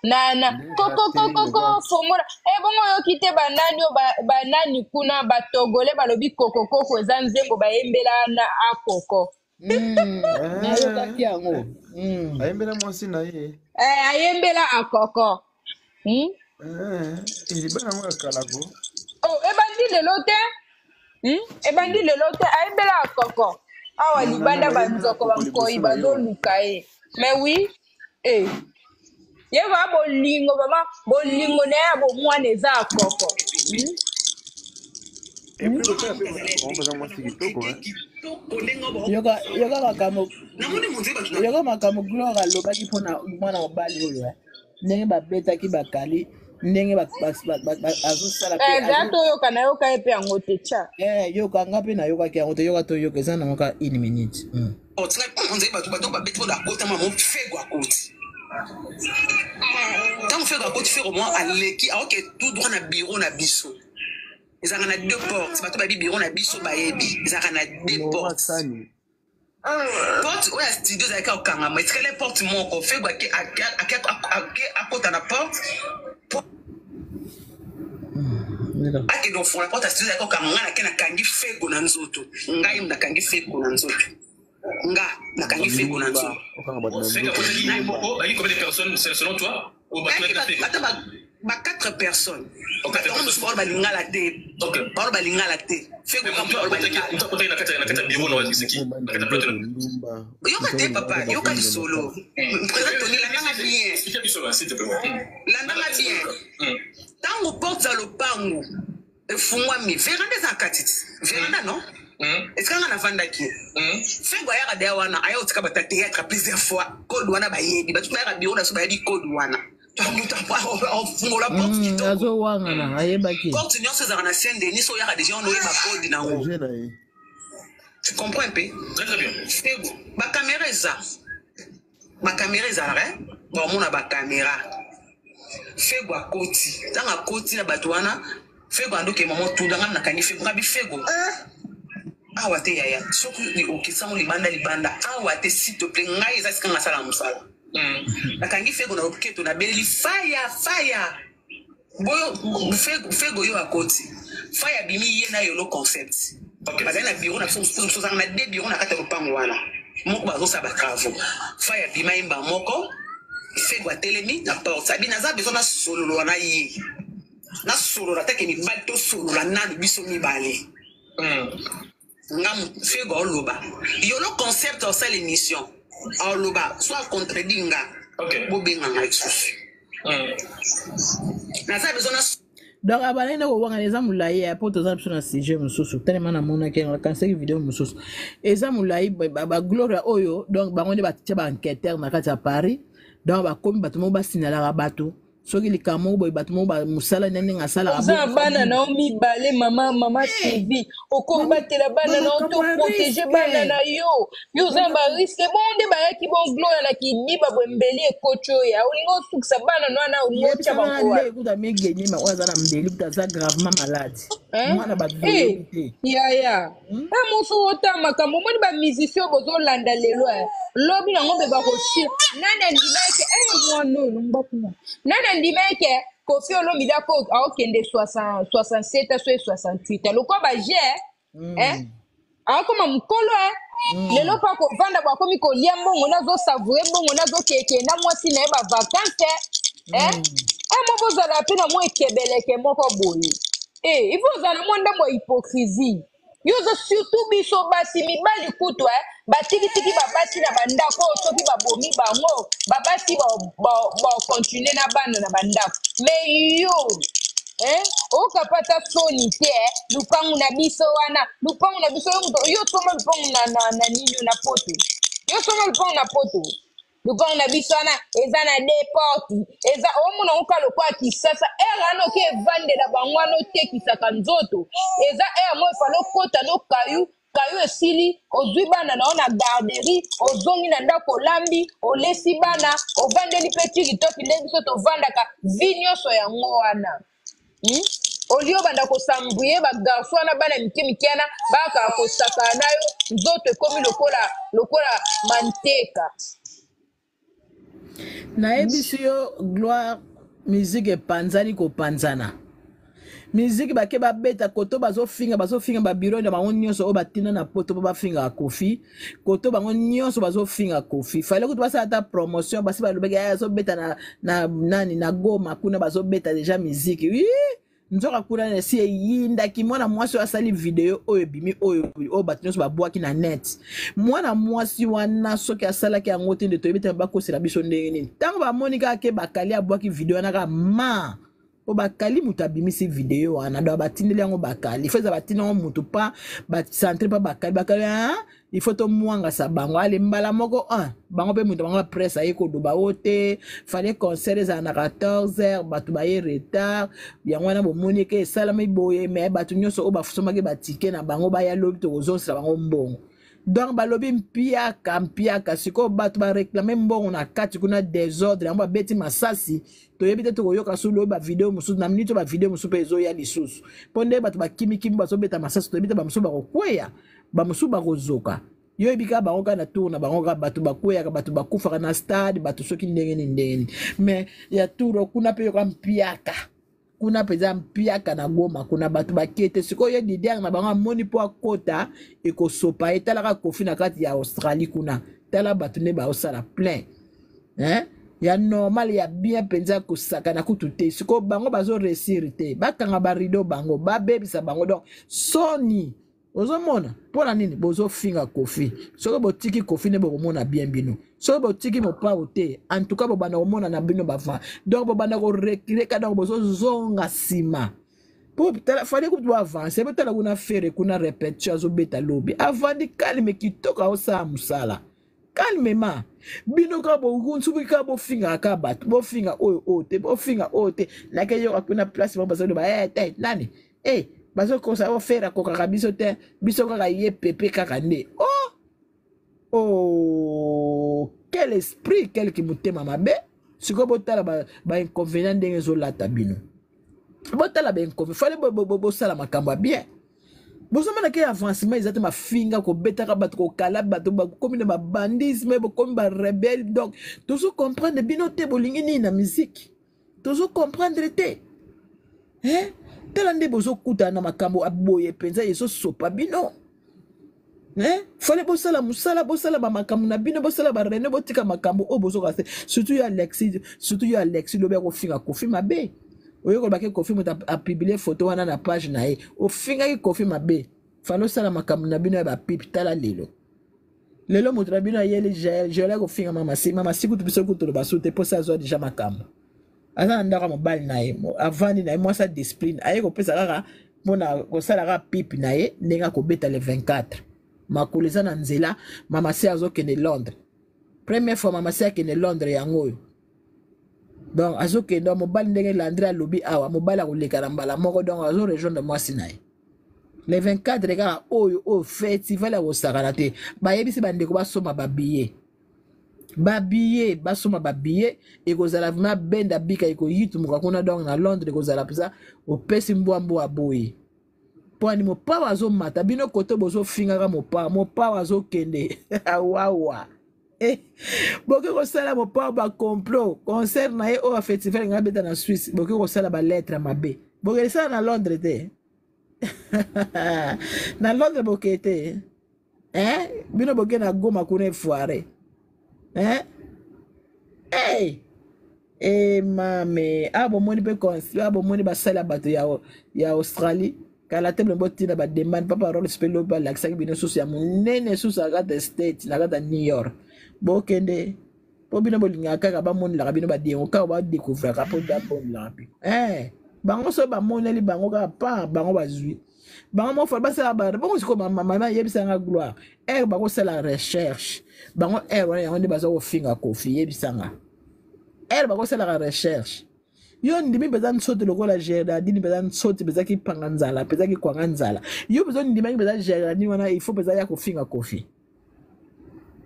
Na Ndenge kokokokoko atelemi lokola fongola ebongo oyoki te banani oyo banani kuna batogole balobi kokokoko eza nzembo bayembela na akoko. Nayokaki yango. Ayembela mwasi na ye. Ayembela akoko, Libala yango ya kala ko. Oh, ebandi lelo te, Ebandi lelo te. Ayembela akoko awa Nana libanda bayembela banzoko koko bankoi liboso na yo. bazoluka ye. Mais oui, ye va bolingo vraiment, bolingo na ye ya bomwana eza akoko, Et puis kotala mpe bango baza mwasi kitoko, hein. Yoka makambo, yoka makambo Gloire alobaki mpona mwana mobali oyo, eh. Ndenge babetaki bakali, ndenge azosala mpe Eza toyoka, nayoka ye mpe yango te tya. Yoka, nga mpe nayokaki yango te. Yoka, toyoka, eza nango ka une minute. Onzali bato bato babeti mpo akotama mo Fego akoti. Ntango Fego akoti, Fego mwa aleki aoke tout droit na bureau na biso. Ezalaka na deux portes. Bato bayebi bureau na biso bayebi. Ezalaka na deux portes. Porte oyo ya studio ezalaki kokangama, etikali porte moko. Fego ake akota na porte, akende kofungola porte ya studio ezalaki kokanga. Ngai nake nakangi Fego na nzoto, ngai nakangi Fego na nzoto, nga nakangi Fego na nzoto. Ata ba 4 personnes, bato yango mosusu baolo balingala te, baolo balingala te. Fego yoka te, papa, yoka lisolo. Président Tony, landanga bien, landanga bien. Ntango porte ya lopango efungwami, veranda eza na kati ti veranda non, esika nga navandaki, Fego ayaka deya wana, aya otika bato ya théâtre plusieurs fois. Code wana bayebi, bato bayaka bureau na biso bayebi code wana. Moto afungola porte kitoko. Azowangana, ayebaki. Porte nyonso ezalaka na Saint Denis, so oyaka deja wana, oyeba code nango. Tu comprends un peu? Très très bien. Fego, bacaméra eza, bacaméra ezalaka, baomona bacaméra. Fego akoti, ntango akoti na bato wana, Fego andoke mama tunda. Nga nakangi Fego, ngabi: "Fego, awa te yaya, soki okisango libanda, libanda, awa te, s'il te plaît." Ngai eza sika nga asala mosala. Nakangi Fego na loketo, nabeleli: "Faya, faya boyo." Fego yo akoti, Faya abimi, ye na Yolo Concept bazali na bureau na biso mosusu. Ozalaka na deux bureau na kati ya lopango wana, moko bazosala batravaux. Faya abima, yemba moko. Fego atelemi na porte, abi: "Naza besoin nasolola na ye, nasolola take mibali, tosolola nanu biso mibale." Nga Fego aoloba, Yolo Concept osala émission, aoloba so acontredit nga, bobenga ngai lisusu, naza besoin na Donc abandaki nde kowangana. Eza molai ya po toza biso na sujet mosusu telema. Namonaki yango, nakanisaki video mosusu eza molai. Bagloria oyo, donc bango nde batia baenquêteur na kati ya Paris. Donc bakomi bato moko basinalaka bato soki likambo moko boye, bato moko mosala nde ndenge asalaka. Oza na bana na yo mibale, mama, mama Sylvie, okobatela bana na yo to protéger bana na yo. Yo oza na barisque bongo nde bayaki bon Gloria na kidiba boye, mbeli ekoti oyo ya olingi osukisa bana no wana, olingi otya bango wapi? Kuta migenyema oyo aza na mbeli, kuta aza gravement malade, mwana bato boyebi te. Yaya, ta mosu ota makambo omoni bamusicien bozolanda lelo, lobi nango mpe bakosila. Nani andima eke mwana oyo longwa kuna? Nani andima eke Kofi Olomide aokende 67 so 68 lokwa baje, akoma mokolo? Lelo mpo akovanda bo, akomi kolia mbongo, nazosavourer mbongo, nazokeke na mwasi na ye bavacance. Mo bozala mpe na mwa ekebeleke moko boye. Il faut ozala na mwa ndambo ya hypocrisie. Yo oza surtout biso basi, mibali kutu batikitiki babasi na bandako oyo, soki babomi bango, babasi bacontinue na bana na bandako. Mais yo okapata soni te? Lupangu na biso wana, lupangu na biso, yo moto yo soma lupangu na nini na poto, yo soma lupangu na poto. Lupangu na biso wana eza na deux porte, eza omona ngo kaka lokola Kisasa. Ere wana oke evandela bango wana, otekisaka nzoto. Eza ere moko efale okota no kayu kayu, esili, ozwi bana na yo na garderie, ozongi na ndako, olambi, olesi bana, ovandeli mpe tikitoki nde biso tovandaka vi nyonso yango wana, Olie obanda kosambrie bagarçon wana, bana mike mike wana bayakaka kosakana na yo, nzoto ekomi lokola manteka. Nayebisi yo, Gloire, musique epanzani kopanzana. Miziki bake babeta koto, bazofinga, bazofinga babiro na bango nyonso oyo batinda na poto mpo bafingaka Kofi. Koto bango nyonso bazofinga Kofi. Fale kutu basala ata promotion, basi balobaki aya azobeta na nani na Goma kuna, bazobeta deja miziki. Ii, nzoka kuna esi eyindaki. Mwana mwasi oyo asali video oyo ebimi, oyo bato nyonso babwaki na net, mwana mwasi wana soki asalaki yango te nde toyebi te bakosela biso ndenge nini. Ntango bamoni kaka ke bakali abwaki video wana, kaka ma po bakali moto abimisi video wana, donc batindeli yango bakali, faut eza batindi yango motu pa bacentre pa bakali, bakali il faut tomwangasa bango. Ale mbala moko 1 bango mpe moto bango bapresse aye koloba o te fallait concert ezala na 14 heures, bato baye retard, yango wana bomoni ke esalami boye. Mais bato nyonso oyo basomaki batike na bango baya lobi, tokozongisela bango mbongo. Donc balobi mpiaka mpiaka. Sikoyo bato bareklame mbongo na kati kuna, desordre yango babeti masasi. Toyebi te, tokoyoka sulu oyo bavideo mosusu na miniti oyo, bavideo mosusu mpe ezoya lisusu mpo nde bato bakimikimi bazobeta masasi. Toyebi te, bamosusu bakokweya, bamosusu bakozoka. Yo yebi kaka bango kaka na tour na bango kaka bato bakweyaka, bato bakufaka na stade, bato soki ndenge nini ndenge nini. Mais ya tour kuna mpe yoka mpiaka kuna mpenza, mpiaka na Goma kuna, bato bakie te. Sikoyo ye leader na bango amoni mpo akota ekosopa ye. Talaka Kofi na kati ya Australie kuna, tala bato nde baosala plein, hein? Ya normal, ya bien mpenza, kosakana kutu te. Sikoyo bango bazo réussir te, bakanga barido bango, babebisa bango. Donc soni ozomona mpo na nini bozofinga Kofi. Soki botiki Kofi nde bokomona bien bino. Soki botiki Mopao te, en tout cas bobanda komona na bino bava. Donc bobanda korekileka, donc bozozonga nsima. Po fallait kutu boavance. Botala kuna Ferre kuna, répétition azobeta lobi, avandi calme kitoko, aosala mosala calmement. Bino kaka bogunsuki kaka, bofingaka kaka bato, bofinga oyo oyo te, bofinga oyo te. Nakeyoka kuna place bango bazoloba eh, te nani eh, bazokosa o Ferre akokaka biso te, biso kaka ye pepe kaka nde. Oh oh, quel esprit, quelque motema mabe. Sikoyo botala bainconvénient ba ndenge ezolata bino. Botala bainconvénient, fale bosala makambo ya bien. Bozomona ke avancement eza te, mafinga, kobetaka bato, kokala bato, bakomi na babandisme, bokomi barebele. Donc tozo comprendre bino te, bolingi nini na musique? Tozo comprendre te, eh? Tala nde bozokutana na makambo aboye mpenza, ezosopa bino, eh? Fale bosala mosala, bosala bamakambo na bino, bosala barene, botika makambo oyo bozoka te. Surtout yo Alexi, surtout yo Alexi, lobi akofinga Kofi mabe. Oye kolobaki Kofi moto apublie foto wana na page na ye, ofingaki Kofi mabe. Fale osala makambo na bino ya bapipe. Tala lelo, lelo moto na bino ayeli Jael akofinga mama si mama si kutu. Biso kutu toloba su te, mposa azwa deja makambo. Aza na ndako ya mobali na ye, avandi na ye, mwasi ya discipline. Aye kopesa kaka mpona kosala kaka pipe na ye ndenge akobeta le 24. Makolo eza na nzela, mama si azokende Londres. Première fois mama si akende Londres yango oyo. Donc azokende mobali ndenge Landre alobi awa, mobali akoleka na mbala moko. Donc azo rejoindre mwasi na ye le 24 kaka oyo oyo, festival ya kosakana te. Bayebisi bandeko basomba babillet, babillet, basomba babillet. Ekozala vraiment benda bika, ekoyitumuka kuna. Donc na Londres ekozala mpenza opesi mbwa mbwa boye. Mpo ani Mopao azomata, bino kote bozofingaka Mopao, Mopao azokende awawa. Eh, boke kosala Mopao bacomplot. Concert na ye oyo festival ngai abeta na Suisse, boke kosala balettre mabe. Bokesala na Londres te, na Londres boke te, eh? Bino boke na Goma kuna efoire, eh? Hey! E mame awa bomoni mpe, awa bomoni basali ya bato ya Australie. Kala te bino botina bademande. Papa Rols mpe lobi balakisaki bino susu ya monene susu na kati ya State, na kati ya New York. Bokende mpo bino bolingaka kaka bamonelaka bino badiengo, kaka badécouvraka mpo bamonelaka bino, eh, bango so bamoneli bango kaka pa bango bazwi bango moko fala basala bongo. Sikoyo mama yebisanga Gloire, ere bakosala recherche bango, ere wana yango nde baza kofinga Kofi. Yebisanga ere bakosalaka recherche. Yo ndimi mpenza nsoto lokola Gerardine mpenza, nsoto mpenza kipanga nzala, mpenza kikwanga nzala. Yo mpenza ondimaki mpenza Gerardine wana, il faut mpenza ya kofinga Kofi.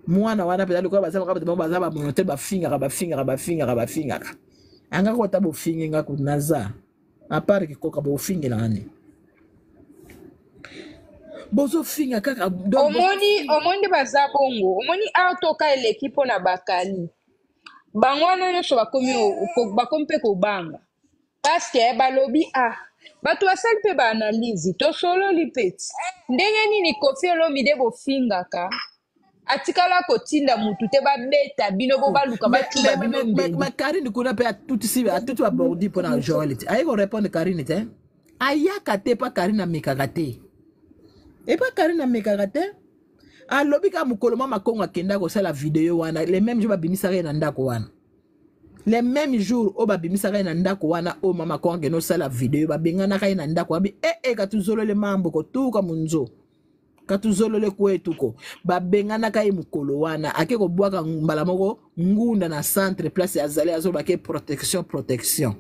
Mwana wana mpenza lokola baza bato bango baza bamono te, bafingaka, bafingaka, bafingaka, bafingaka. Anga kota bofingi nga kutu naza apart kikoka bofingelaka nini? Bozofinga kaka. Omoni, omoni nde baza bongo. Omoni awa toka eleki mpo na bakali bango wana nyonso bakomi bakomi mpe kobanga, parce que balobi ah, bato basali mpe baanalyse, tosololi mpe ti ndenge nini Kofi Olomide bofingaka atikala kotinda mutu te babeta bino bo baluka batuba bino mbeli. Ma Karine kuna mpe atutisi, atuti babordi mpo na Joel te. Aye korépondre Karine te, ayaka te mpa Karine, amekaka te epa Karine, amekaka te. Alobi kaka mokolo mwa makongo akenda kosala video wana, le même jour babimisaka ye na ndako wana, le même jour oyo babimisaka ye na ndako wana oyo mama kongo akende osala video, babenganaka ye na ndako. Babi ee eh, eh, katuzolole mambo kotuka munzo katuzolole kwetuko. Babenganaka ye mokolo wana, ake kobwaka mbala moko ngunda na centre place azali, azoloba ke protection, protection.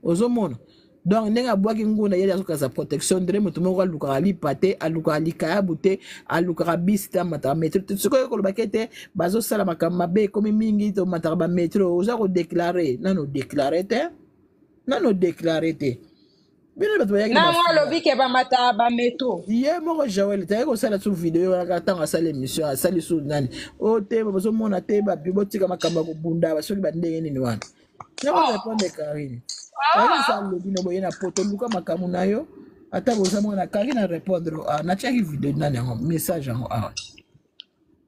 Ozomona Donc ndenge abwaki ngunda, ye azokasa protection ndre moto moko alukaka lipa te, alukaka likayabu te, alukaka bisi te, amataka metro te. Sikoyo kolobaki ete bazosala makambo mabe ekomi mingi, tomataka bametro, oza kodeklare nano, odeklare te nano, odeklare te. Bino bato bayaki na nango alobi ke bamataka bametro. Ye moko Joel tayaki kosala su video wana kaka ntango asali émission, asali su nani oyo te, bazomona te, babi botika makambo ya kobunda soki bandenge nini wana. Nako répondre Karine. Karine sa alobi no boye na poto, luka makambo na yo ata boza mwana. Karine a répondre, ah, natiaki video nani yango, message yango awa.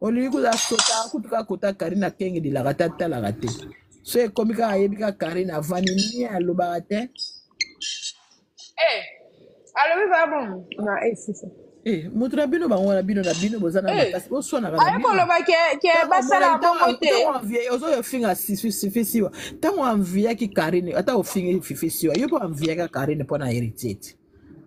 Olingi kuza sota kutu kaka kota Karine akengelelaka te, atalaka te. So ekomi kaka ayebi kaka Karine avandi nie, alobaka te. Eh, alobi va bon na esisa. Eh, moto na bino bango wana, bino na bino boza na Eh, makasi, boswanaka na aye bino. Koloba ke ke Ntango basala omonaki bongo ntango te. ntango envie ozoyo ofinga Fifi Siwa, ntango enviaki Karine, ata ofingi Fifi Siwa, yo mpo enviaka Karine mpo na héritier te.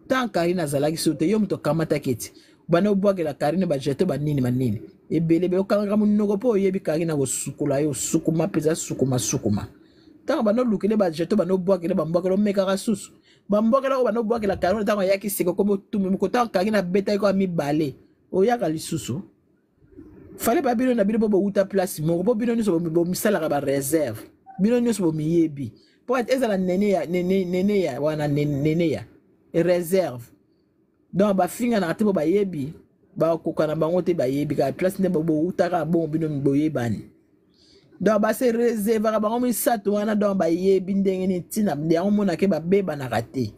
Ntango Karine azalaki so te, yo moto okamataki ete bana obwakela Karine bajete banini banini ebele ebele, okangaka monoko mpo oyebi Karine akosukola yo sukuma mpenza, sukuma sukuma. Ntango bana olukele bajete, bana obwakele bambwakele, omekaka susu bambwakela oyo bana obwakela Karine. Ntango ayaki sika, okomi otumbi moko. Ntango Karine abetaki kaka mibale, oyaka lisusu fale ba bino na bino mpo bowuta place moko, mpo bino nyonso bomisalaka ba réserve, bino nyonso bomiyebi, mpo ezala nene ya nene, nene ya wana nene, nene ya réserve. Donc bafinganaka te mpo bayebi bakoka na bango te, bayebi kaka place nde bowutaka bongo, bino boyebani. Donc base reservaka bango misato wana, donc bayebi ndenge nini ntina yango monake babebanaka te.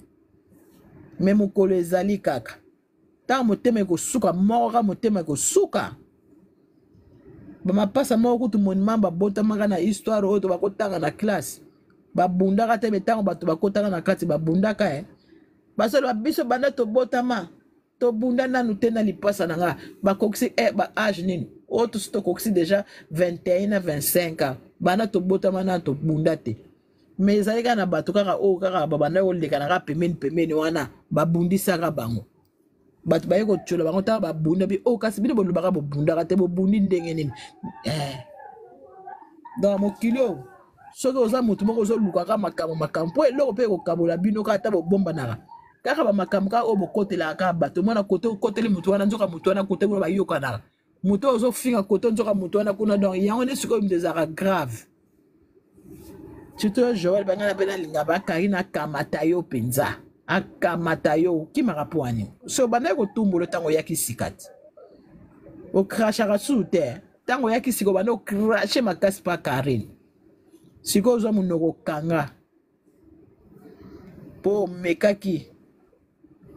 Me mokolo ezali kaka ntango motema ekosuka moko, kaka motema ekosuka. Bamapasa moko kutu monument babotamaka na histoire oyo to bakotanga na classe, babundaka te. Me ntango bato bakotaka na kati, babundaka eh. Basoloba biso banda tobotama tobunda nanu te na lipasa na nga. Bakokisi eh, ba age nini oyo tosi tokokisi deja 21 na 25 ans, banda tobotama nanu tobunda te. Me ezali kaka na bato kaka oyo kaka babanda koleka na kaka pembeni pembeni wana, babundisaka bango. Bato baye kotyola bango ntango babunda bi oyo, kasi bino bolobaka bobundaka te, bobundi ndenge nini eh. Donc mokili oyo, soki oza motu moko ozolukaka makambo makambo mpo eloko mpe ekokabola bino kaka, ata bobombanaka kaka bamakambo kaka oyo bokotelaka kaka bato, mwana kote okoteli motu wana, nzoka motu wana kote kuna bayokanaka, moto oyo ozofinga kote, nzoka moto wana kuna. Donc yango nde sikoyo moto ezalaka grave, surtout yo Joel. Bangana mpe nalinga bakari nakamata yo mpenza, akamata yo okimaka mpo wani. So obandaki kotumbola ntango oyaki sika te, okrashaka susu te. Ntango oyaki sika, obanda okrashe makasi mpa Karine. Sikoyo ozwa monoko okanga mpo omekaki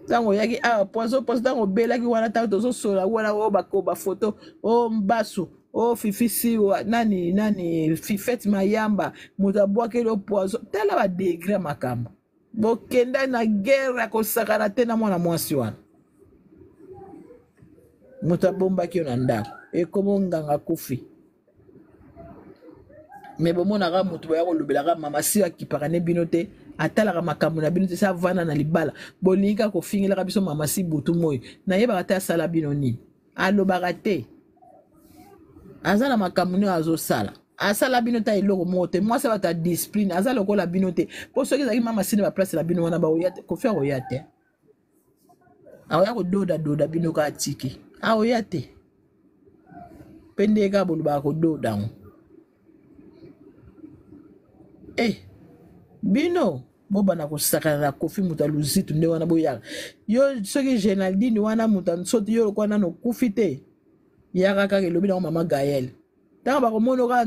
ntango oyaki awa poison poison. Ntango obelaki wana, ntango tozosola wana, oyo bako bafoto o mbasu o Fifi Siwa nani nani Fifete Mayamba, moto abwakeli o poison. Tala badegre ya makambo, bokenda na guerre ya kosakana te na mwana mwasi wana. Moto abombaki yo na ndako, ekomi onganga kufi. Me bomonaka moto boya kolobelaka mama si akipaka ne bino te, atalaka makambo na bino te, sa avanda na libala. Bolingi kaka kofingelaka biso mama si butu moi, nayebaka te asala bino nini. Alobaka te, aza na makambo nini azosala, asala bino ta eloko moko te. Mwasi bato ya discipline aza lokola bino te, mpo soki ezalaki mama si na baplace na bino wana, baoya te, Kofi akoya te, akoya kododadoda bino kaka tiki, akoya te. Mpe ndenge kaka bolobaka kododa yango eh, bino bobanda kosakana na Kofi, moto ya luzitu nde wana boyaka. Yo soki Genaldine wana, moto ya nsoto, yo lokola nano okufi te, yaka kaka. Elobi nango mama Gael, ntango bakomona kaka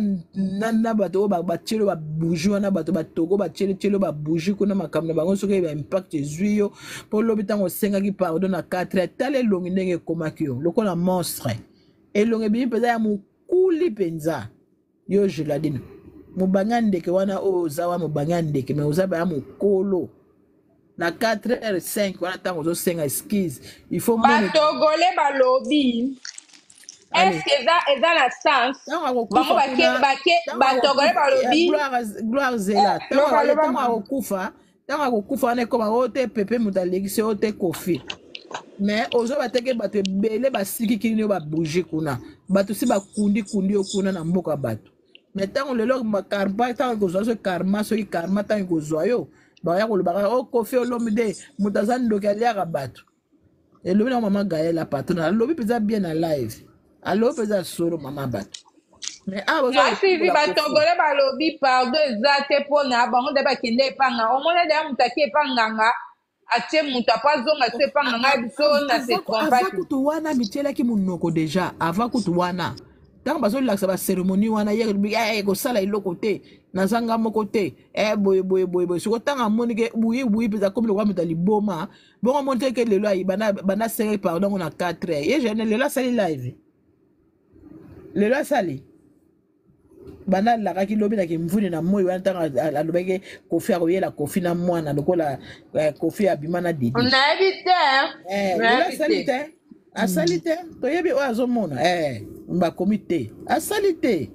na bato oyo batielo babougie wana, bato batogo batieletielo babougie kuna, makambo na bango soki ba impact ezwi yo. Mpo lobi ntango osengaki pardon na 4, tala elongi ndenge ekomaki yo lokola monstre, elongi ebimi mpenza ya mokuli mpenza. Yo Geladine, mobange ya ndeke wana oyo oza wa mobange ya ndeke, me oza baya mokolo na 4 h 5 wana ntango ozosenga excuse, il faut mone. Batogole balobi Allez. est-ce eza eza na sens Ntango akokufa bango bake kuna, bake ntango batogole akokufa eh, balobi gloire gloire zela ntango loba loba ntango mama. akokufa, ntango akokufa wana ekoma oyo te pepe moto alekisi oyo te Kofi. Me ozoba teke bato ebele basikiki yo babougie kuna, bato si bakundi-kundi yo kuna na mboka bato. Me ntango lelo karma, ntango ekozwa soki karma, soki karma ntango ekozwa yo. Baya kolobaka o oh, Koffi Olomide moto aza ndoki aliaka bato. Elobi na mama Gaël la patronne alobi mpenza bien na live. Alobi mpenza solo mama bato. Mais ah bozo Masivi batogole balobi pardon eza te mpona bango nde bakende epa nganga omona deya moto ake epa nganga atie moto apo azonga so epa nganga ya biso na se avant trompaki kutu wana amitielaki monoko deja avant kutu wana ntango bazolakisa baceremonie wana ye alobi, "Eh, kosala eloko te naza nga moko te eh, boye boye boye boye siko ntango amoni ke buyi buyi mpenza akomi lokola moto ya liboma bongo amoni te ke lelo ayi banda banda asengaki pardon ngo na 4 heures ye jeune lelo asali live lelo asali banda alakaki lobi na kimvuni na moi wana ntango alobaki kofi akoyela kofi na mwana lokola eh, kofi abima na didi nayebi te eh, lelo nayebi asali te te asali te toyebi oyo azomona eh, bakomi te asali te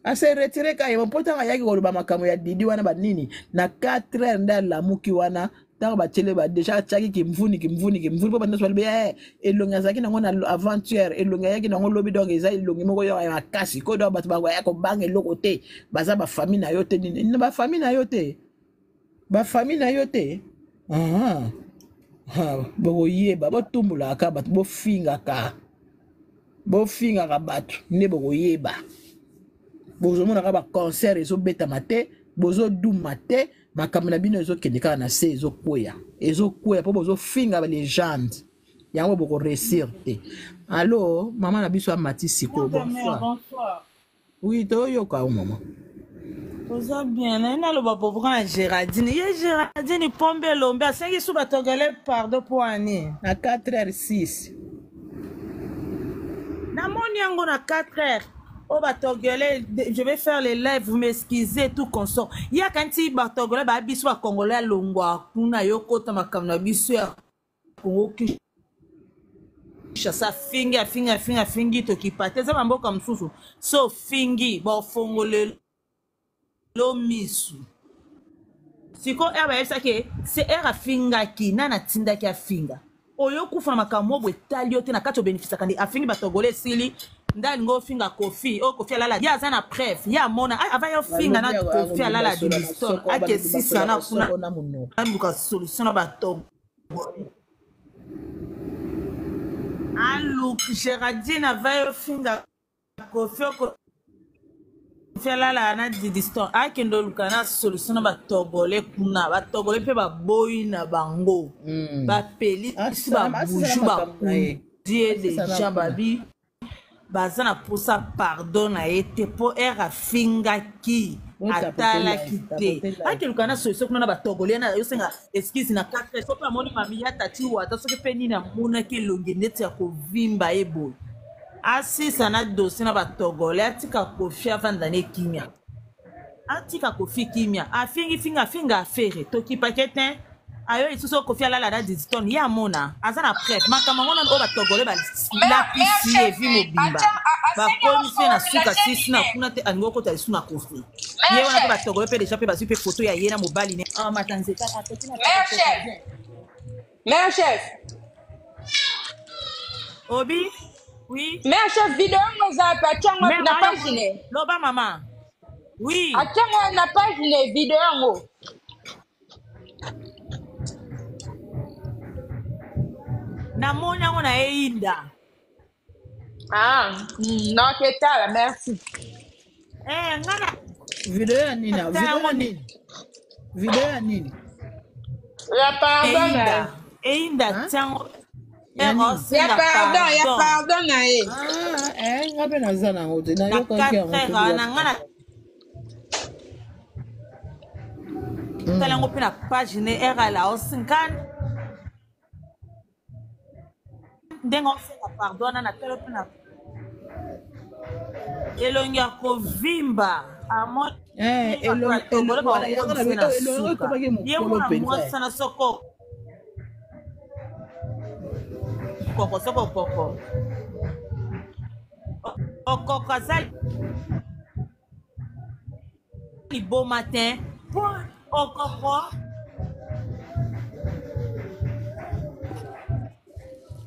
ase retire ka ye mpo ntango ayaki koloba makambo ya didi wana banini na 4 heures nde alamuki wana ntango batiele ba deja atiaki kimvuni kimvuni kimvuni mpo bandoso balobi eh, elongi azalaki nango na aventure elongi ayaki nango lobi donc eza elongi moko yo ya makasi ko donc bato bakoya kobanga eloko te baza bafamille na yo te nini na bafamille na yo te bafamille na yo te ah, ah, bokoyeba botumbolaka bato bofingaka bofingaka bato nde bokoyeba bozomonaka baconcert ezobetama te bozoduma te makambo na bino ezokende kaka na se ezokweya ezokweya mpo bozofinga balegende yango bokoresir te alo mama na biso amati sikoyo bonsoir bonsoir oui toyoka yo mama toza bien naye naloba bobra na gérardine ye gérardine pombe elombe asengi su batogole pardon mpo ani na 4 heures 6 namoni yango na 4 heures oyo batogolais je vais faire les live vous m'excusez tout consort ye akanisi batogolais baya biso bacongolais alongwa kuna yo kota makambo na biso ya congo kinshasa afingi afingi afingi afingi tokipa te eza bamboka mosusu so ofingi bafongolelo misu sikoyo ere bayebisaki ye se ere afingaki nani atindaki afinga oyo okufa na makambo boye etali yo te na kati obenefisaka nde afingi batogole esili nde alingi ofinga kofi oyo kofi alala ye aza na preuve ye amona ava ye ofinga na kofi alala diliston akesisa na kuna aluka solution na batogo aluk geraldine ava ye ofinga Kofi Kofi alala na Didiston akende oluka na solution na batogole kuna batogole mpe baboyi na bango mm. bapelisi babuju bakundi ye deja babi baza na mposa pardon na ye te mpo ere afingaki atalaki te akeluka na solution kuna na batogole na yosenga excuse na 4 soki mpe amoni mami ya tati wata soki mpe nini amonaki elongi neti ya kovimba ye boye asisa na dossier na ba togolais atika kofi avanda ne kimia atika kofi kimia afingi finga afinga afere tokipake te ayo lisusu kofi alala na diziton ye amona aza na preuve makambo yango nano oyo batogolais balapisi ye vi mobimba bakomisi ye na suka sisi na kuna te alingi okota lisusu na kofi ye wana mpe batogolais mpe deja mpe bazwi mpe foto ya ye na mobali ne ah, mata nzeta Mère chef. Obi? Oui. Mère chef, vidéo yango eza wapi? Atia yango wapi na page ne? Loba mama. Oui. Atia yango na page ne vidéo yango. Namoni yango na eyinda. Ah, non, ketala, merci. Eh, nga na video ya nini video ya nini video ya nini ya pardon na ye eyinda tiango ya pardon ya pardon na ye ah, eh, nga mpe naza nango te nayokaki yango na nga na tala yango mpe na page ne rala osinkan ndenge osenga pardon wana na talo mpe na elongi ya kovimba ye mwana mwasi na soko koko soko koko okoko aza liboma te mpo okoko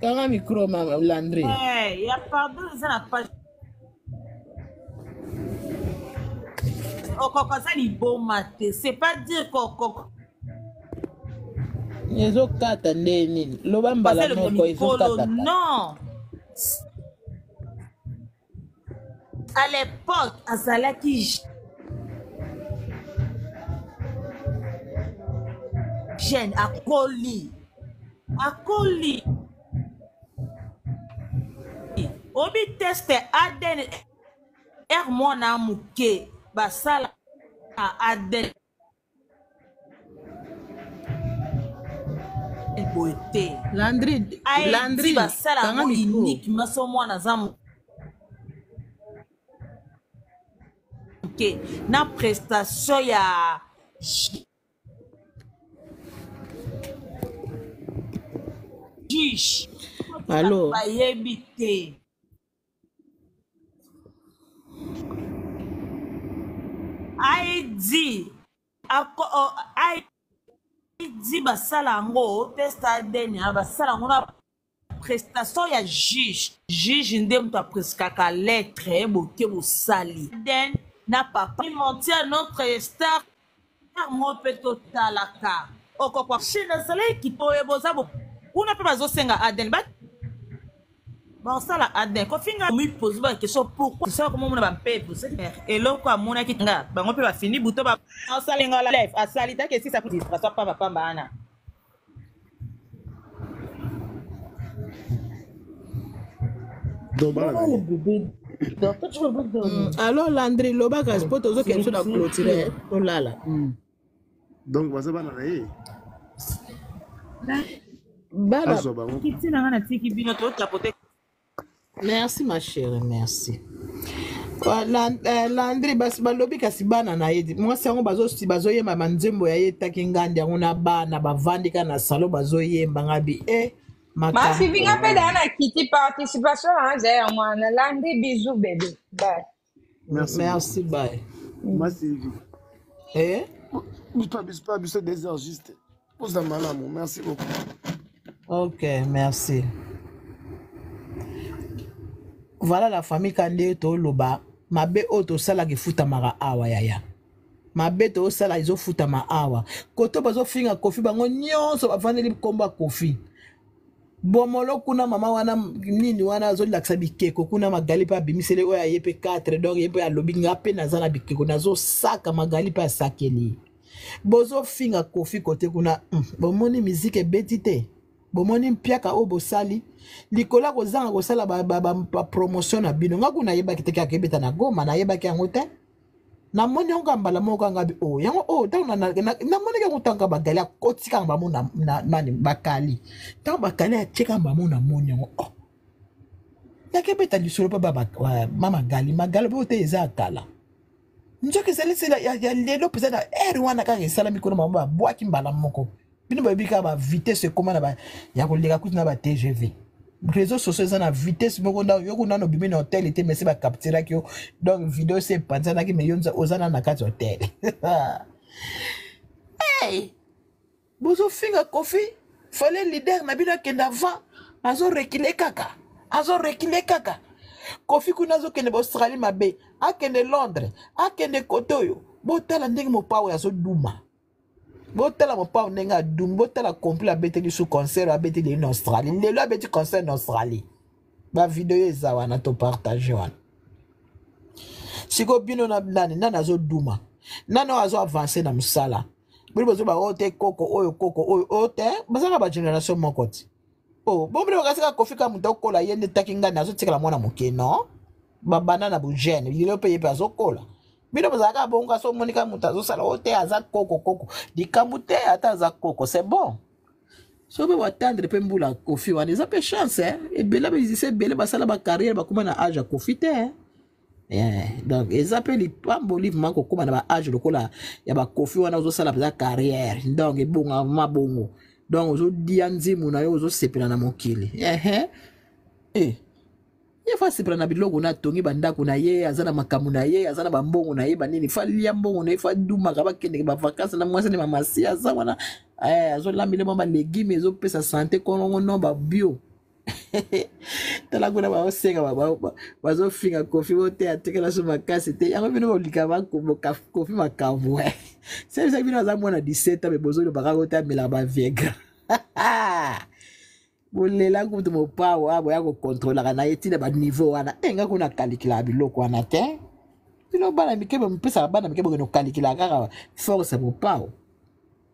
kanga micro ma landry eh, ya pardon eza na page okoko aza liboma te c'est pas dire kokoko. Ezokata nde nini? Loba mbala moko ezokata. Non. À l'époque, azalaki jeune, akoli. Akoli. Obi test ADN R mwana moke basala ADN boye te. Landry, Landry, basala yango unique maso mwana aza moke na prestation ya juge. Allo. Bayebi te. ID ako oh, ID basala yango test ADN ya basala yango na prestation ya juge. Juge nde moto apreskaka lettre boke bosali ADN na papa menti à notre star ngo mpe totalaka okokwa chaine azalaki kipoye boza bo kuna mpe bazosenga ADN ba bakosala ADN kofinga mipose ba question pourquoi soki komomona bampepo eloko amonaki nga bango mpe bafini buto basali nga live asali take esisa distraction pamba pamba wana. Donc bana na ye. Alors Landry lobaka po tozokende biso na clôture tolala. Donc baza bana na ye. Bana Azwa bango. Kiti na nga natiki bino totapote. Merci ma chérie, merci. Landry basi balobi kasi bana na ye mwasi yango bazoyemba banzembo ya ye etaki ngandi yango na bana bavandi kaka na salon bazoyemba ngabi e Masivi nga mpe daa na kiti participation na nga ezali yango wana. Landry bisous bébé. Bye. Merci. Merci bye. Masivi. Eh? Pas biso pas biso 2 heures juste. Poza malamu. Merci beaucoup. Ok, merci. Voilà la famille kande toloba mabe oyo tosalaka efutamaka awa yaya. Mabe tosala ezofutama awa. Koto bazofinga Kofi bango nyonso bavandeli kombo ya Kofi. Bomolo kuna mama wana nini wana azolakisa bikeko kuna Magali mpe abimiseli oyo aye mpe 4 donc ye mpe alobi nga mpe naza na bikeko nazosaka Magali mpe asakeli. Bozofinga Kofi kote kuna bomoni miziki ebeti te. Bomoni mpiaka oyo bosali likolo ya kozanga kosala ba promotion na bino. Nga kuna nayebaki te kaka ebeta na Goma, nayebaki yango te. Namoni yango kaka mbala moko kaka ngabi oyo yango oyo ntango namonaki yango ntango bagali akoti kaka bango na nani bakali ntango bakali atie kaka bango namoni yango oh nakebeta lisolo mpe ba magali magali mpe te eza ya kala nzoka ezali sela ya lelo mpenza na heure wana kaka esalami kuna bango babwaki mbala moko bino bayebi kaka ba vitesse ekoma na ba ya koleka kutu na ba TGV réseau sociaux eza na vitesse moko nda yo kuna obimi na hotel te mais se bacapturaki yo donc video se epanzanaki mais yo oza na na kati ya hotel. Hey! Bozofinga Kofi fallait leader na bino akende avant azorekile kaka azorekile kaka Kofi kuna azokende ba Australie mabe akende Londres akende kote oyo botala ndenge mopao azoduma botala mopao ndenge adumi botala complet abeteli su concert abeteli na Australie lelo abeti concert na Australie ba video eza wana to partage wana siko bino na nani nani azoduma nani oyo azo avancer na mosala bino bozoba oyo te koko oyo koko oyo oyo te bazalaka ba génération moko ti oh bon bino bakasi kaka Kofi kaka moto akola ye nde taki ngani azotikala mwana moke non babanda na bogene lelo mpe ye mpe azokola bino bozalaka bongo kasi omoni kaka moto azosala oyo te aza koko koko likambo te ata aza koko c'est bon soki mpe batendre mpe mbula Kofi wana eza mpe chance eh? Ebele bamusicien ebele basala bacarrière bakóma na age ya Kofi te eh? Yeah. Donc eza mpe lipamboli vraiment kokóma na baage lokola ya bakofi wana ozosala mpenza carrière donc ebonga ma bongo donc ozodia nzimu na yo ozosepela na mokili eh. Ye fa asepela na biloko na atongi bandako na ye aza na makambo na ye aza na bambongo na ye banini fa lia mbongo na ye fa dumaka bakendeke bavakanse na mwasi ne mamasi aza wana eh, azolambile mwa balegime ezopesa sante kolongo no babio tala kuna baosenga bazofinga Kofi bote atekela so makasi te yango bino bolika Kofi makambo sebisaki bino aza mwana 17 ans me bozolobaka kote amelaka baviagra. Bolela kutu mopao a boya kokontrolaka na ye ntina baniveau wana. E nga kuna kalikilaka biloko wana te. Bino bana mike bomipesaka bana mike bokende kokalikilaka kaka force ya mopao.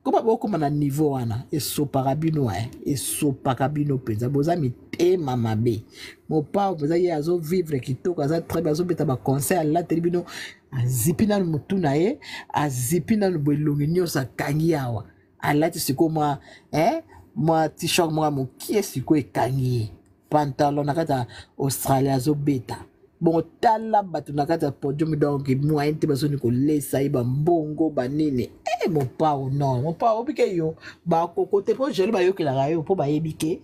Koma bokoma na niveau wana esopaka bino eh. Esopaka bino mpenza, boza mitema mabe. Mopao mpenza ye azovivre kitoko, aza très bien, azobeta baconseil, alateli bino, azipi nanu motu na ye, azipi nanu boelongi nyonso akangi awa, alati sikoyo mwa eh, mwa t-shirt moko ya mokie sikoyo ekangi ye pantalon na kati ya Australie azobeta. Bongo tala bato na kati ya podium, donc moyen te bazoni kolesa ye bambongo banini. Eh, mopao non, mopao obike yo bakoko te mpo jaloux bayokelaka yo mpo bayebi ke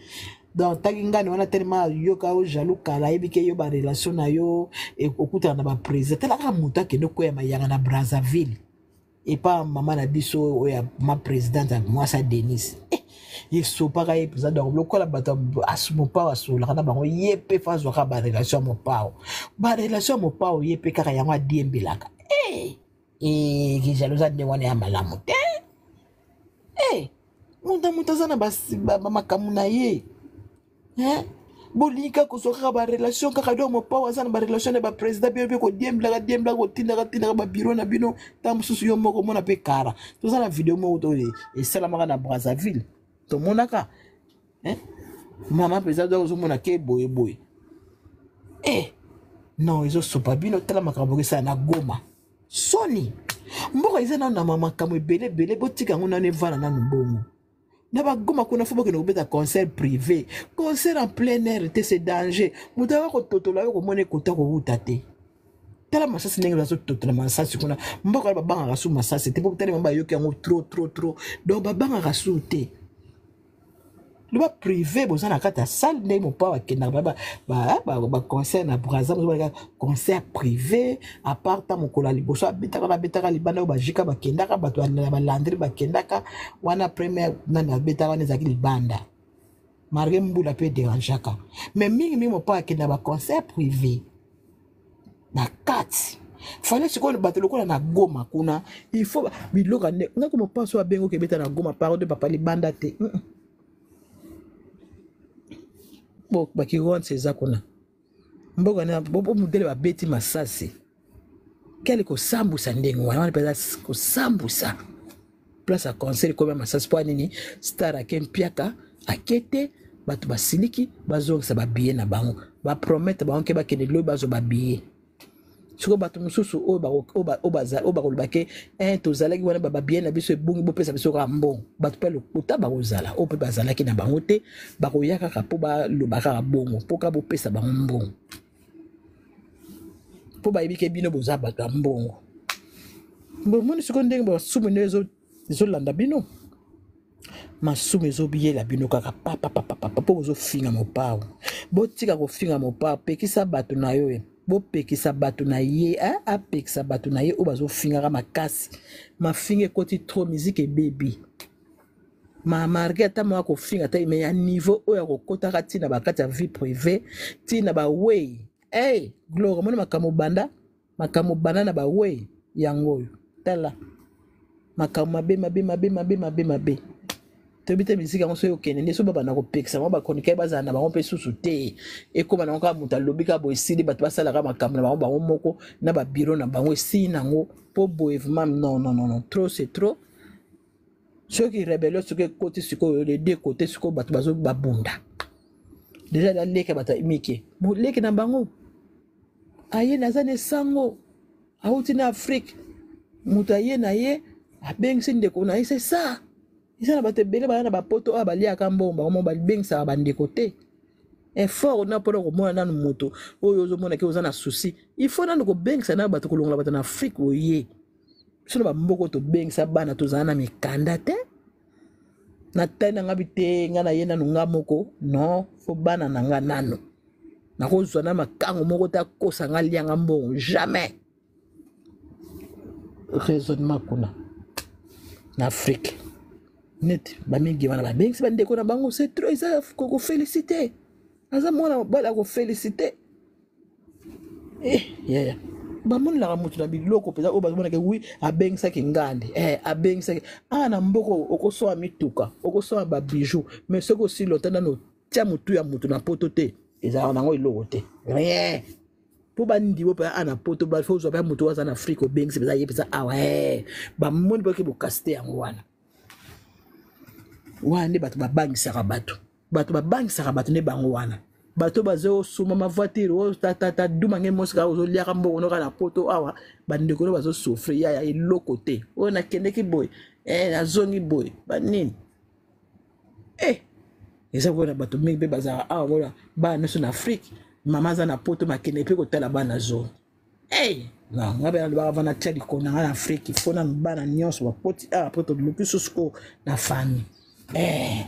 donc tangi ngani wana telema ayoka yo jaloux kala, ayebi ke yo barelation na yo okutana na baprésident. Tala kaka moto akende kokwea mayanga na Brazzaville epa mama na biso oyo ya ma présidente ya mwasi ya Denis, eh, esopaka ye mpenza. Donc lokola bato mopao asololaka na bango, ye mpe fa azwaka barelation ya mopao, barelation ya mopao ye mpe kaka yango adiembelaka. Eh, eh, kijaloux ndenge wana ya malamu te. Eh, moto moto aza na bamakambo na ye. Eh? Bolingi kaka kozwa kaka barelation kaka donc mopao aza na barelation na baprésident, bino mpe kodiembelaka diembelaka kotindaka tindaka babiro na bino. Ntango mosusu yo moko omona mpe kara toza na video moko to esalamaka na Brazzaville, tomonaka eh? Mama mpenza donc ozomona ke boye boye. Eh, non, ezosopa bino. Tala makambo esala na Goma, soni. Mboka eza nano na makambo ebele ebele, botika yango nano evanda nano bongo. Na bagoma kuna fo bokende kobeta concert privé, concert en plein air te, c'est danger. Moto aka kototola yo komona ekota kowuta te. Tala masasi ndenge bazototola masasi kuna. Mboka wana babangaka su masasi te, mpo tala bayoki yango trop trop trop, donc babangaka su te. Loba privé, boza na kati ya salle ndenge mopao akendaka baconcert na Braza, bozobaka concert privé. À part ta mokolo ya liboso abetaka, babetaka libanda oyo bajika bakendaka, bato ya balandri bakendaka wana. Première nani abetaka wana ezalaki libanda, malgré mbula mpe dérangeaka, mais mingimingi mopao akendaka baconcert privé na kati. Fale sikoyo bato lokola na Goma kuna, il faut biloko nde nga ko mopao so abengi okebeta na Goma, pardon papa, libanda te. Bo bakironse eza kuna mboka na bo modele babeti masasi kele kosambusa ndenge wana wana mpenza kosambusa place ya concert ekomi ya masasi. Mpo nini? Star ake mpiaka ake te, bato basiliki, bazongisa babiye na bango, bapromete bango ke bakende lobi bazwa babiye. Sikoyo bato mosusu oyo bakoloba ke tozalaki wana, babiye na biso ebongi bopesa biso kaka mbongo. Bato mpe lokuta bakozala oyo mpe bazalaki na bango te, bakoya kaka mpo baloba kaka bongo, mpo kaka bopesa bango mbongo, mpo bayebi ke bino boza bato ya mbongo. Bomoni sikoyo ndenge masumu nde ezolanda bino, masumu ezobiyela bino kaka papapapapa mpo bozofinga mopao. Botika kofinga mopao, pekisa bato na yo, bopekisa bato na ye, apekisa bato na ye oyo bazofingaka makasi. Mafinga ekoti trop, miziki ebebi. Marge ata moko akofinga te, me ya niveau oyo akokotaka ntina bakati ya vie privée, ntina bawei. Hey, gloire, omoni makambo banda, makambo banda na bawei yango oyo. Tala makambo mabe mabe mabe mabe mabe mabe. Toyebi te misiki yango soki okende nde so babanda kopekisa bango, bachroniqueur bazala na bango mpe susu te. Ekóma nango kaka moto alobi kaka boye, esili. Bato basalaka makambo na bango bango moko na babiro na bango, esili nango. Mpo boye vraiment, non non non non, trop c'est trop. Soki rébellion soki ekoti sikoyo les deux côtés, sikoyo bato bazo babunda déjà. Naleki bato ya mike, moleki na bango aye naza na esango, awuti na Afrique, moto aye na ye abengisi ndeko na ye. C'est ça, eza na bato ebele baya na bapoto oyo baliaka mbongo bango mo, babengisaka bandeko te. Effort na mpona komona nanu moto oyo ozomona ke oza na souci, il faut nanu kobengisa na bato, kolongola bato na Afrique oye. Biso na bamboka tobengisa bana, tozala na mikanda te. Natali na nga bi te, nga na ye nanu nga moko, non, fo bana na nga nanu. Nakozwa na makango moko te akosa nga lianga mbongo, jamais. Raisonnement kuna na Afrique neti bamingi wana babengisi bandeko na bango, c'est trop. Eza kofélicité, aza mwana mobali akofélicité. Eh, yaya. Bamonelaka moto na biloko mpenza oyo bamonaka wi abengisaki ngandi eh, abengisaki awa na mboka okosomba mituka, okosomba babijou, mais soki osili lota nano tia motu ya motu na poto te, ezalaka nango eloko te, rien. Mpo bandibo mpenza awa na poto, bafo ozwa mpenza motu oyo aza na Afrike, obengisi mpenza ye mpenza awa eh, bamoni mpo bokasi te. Yango wana wana nde bato babangisaka bato, bato babangisaka bato nde bango wana. Bato bazosomba mavoiture oyo tatata duma nge mosika, ozoliaka mbongo noka na poto awa, bandeko no bazosouffrir yaya eloko te. Oyo nakendeki boye eh, nazongi boye banini eh, eza kona bato mingi mpe bazalaka awa mona bana nyonso na Afrike, mama aza na poto, makende mpe kotala bana zone. Hey, non, nga mpe nalobaka vana tia likolo na nga na Afrike, fo nanu bana nyonso bakoti awa po toluki susu ko na famille eh.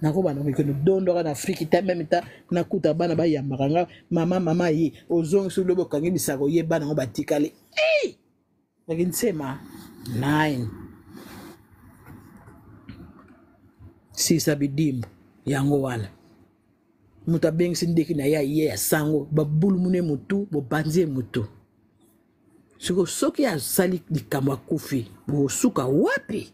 Nakobanda kokende dondoka na Afrike ta meme ta nakuta bana bayambaka nga mama mama ye ozongisi lobi okangi bisako ye bana yango batikali hey! Naki nsema 9 sisa bidimbu yango wana moto abengisi ndeki na ye aye ya sango babulumune motu bobanzi ye motu. Siko soki asali likambo akufi, bosuka wapi?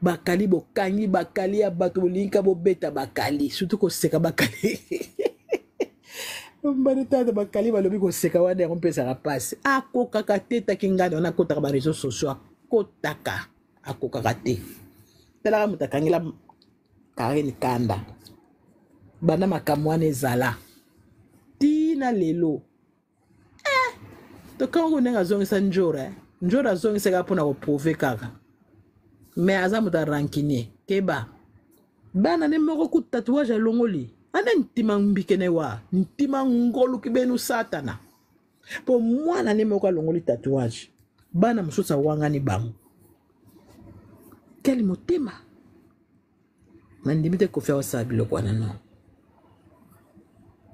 Bakali bokangi bakali ya bato, bolingi bobeta bakali, surtout koseka bakali mbani tata bakali balobi koseka wana yango mpesaka mpasi. Akokaka te taki ngani wana akotaka ba réseaux sociaux, akotaka akokaka te. Talaka moto akangela Karine kanda banda makambo wana ezala tina lelo eh, tokango ndenge azongisa njora eh. Njora azongisaka mpona koprouve kaka, me aza moto arankinier. Keba bana ne moko ku tatouage alongoli ane ntima mbikene wa ntima ngoluki benu satana mpo mwana ne moko alongoli tatouage, bana mosusu awangani bango. Quel motema! Nandimi te Kofi aosala biloko wana no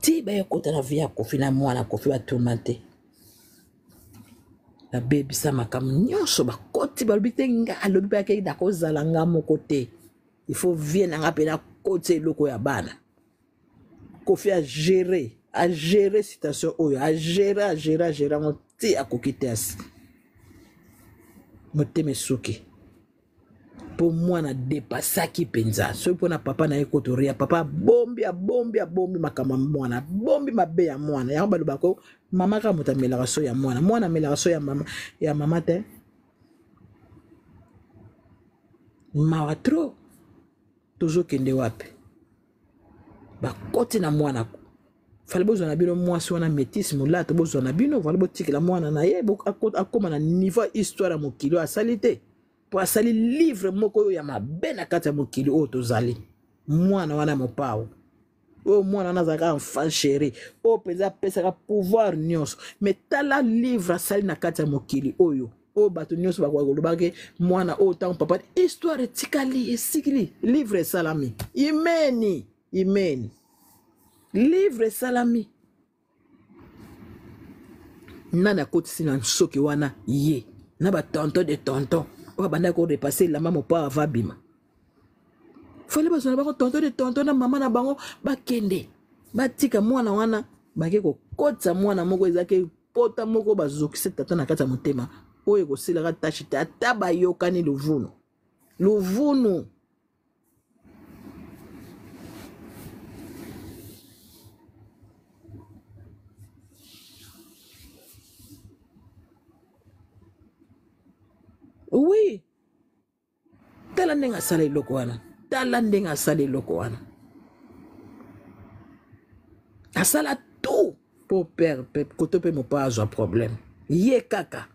ti baye kota na vie ya Kofi na mwana Kofi batourmente, babebisa makambo nyonso, bakoti balobi te nga alobi mpe akei nakozala nga moko te, il faut vie na nga mpe nakotisa eloko ya bana. Kofi agere agere situation oyo, agere agere agere yango ti akoki te, asi motema esuki mpo mwana depasaki mpenza. Soki mpo na papa na ye kotoria, papa abombi abombi abombi makambo ya mwana, abombi mabe ya mwana. Yango balobaka mama kaka moto amelaka so ya mwana, mwana amelaka so ya mama, ya mama te. Mawa trop, tozokende wapi? Bakoti na mwana fale bozwa na bino mwasi wana métis molato, bozwa na bino fale botikela mwana na ye akóma na niveau ya histoire ya mokili oyo asali te, mpo asali livre moko oyo ya mabe na kati ya mokili oyo tozali. Mwana wana mopao oyo, mwana wana azalaka enfant chéri oyo mpenza apesaka pouvoir nyonso, mais tala livre asali na kati ya mokili oyo, oyo bato nyonso bakoka kolobaki mwana oyo ntango papa histoire etikali esikili livre esalami imeni imeni livre esalami. Nani akotisi na nsoki wana ye na batonton de tonton oyo abandaki korepasse elamba mopao ava bima? Fale bazwa na bango tonton de tonton na mama na bango, bakende batika mwana wana, bake kokotisa mwana moko ezalaki pota moko bazokisi tata na kati ya motema oyo ekosilaka tache te ata bayokani luvunu luvunu. Oui, tala ndenge asala eloko wana, tala ndenge asala eloko wana, asala tout mpo père pe koto mpe mopa azwa problème. Ye kaka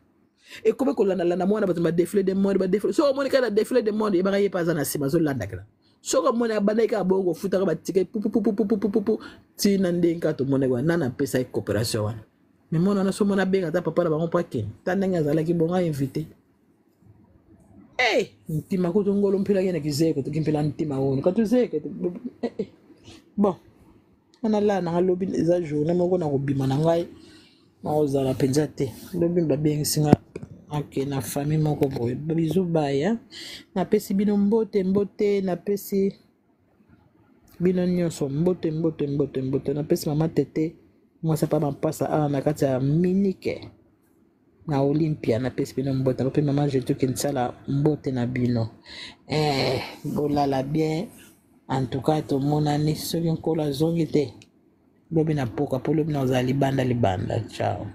ekomi kolandalanda mwana bato, badefile de monde, badefile. Soki omoni kaka na defile de monde, yebaka ye mpe aza na nsima azolandakela. Soki omoni abandaki kaka bongo kofutaka batike pupupupupupupu ntina ndenge kaka tomonaki wana, nani apesaki coopération wana? Me mwana wana so omoni abenga ata papa na bango mpo akende, ta ndenge azalaki bongo ainvite. Hey, ntima kutu ngolo mpela ye na kizeko tokimpela ntima ono katuzeke eh, eh. Bon, wana lala nanga lobi eza journée moko na kobima na ngai, nakozala mpenza te lobi, babengisi nga ake na famille moko boye. Bizu baya, napesi bino mbote mbote, napesi bino nyonso mbote mbote mbote mbote, napesi mama tete. Mwasi apa mampasa awa na kati ya Munich na Olympia, napesi bino mbote mpe mama Jetuki Nsala mbote na bino. Eh, bolala bien. En tout cas tomonani soki nkolo azongi te lobi na poka po lobi nazala libanda libanda. Ciao.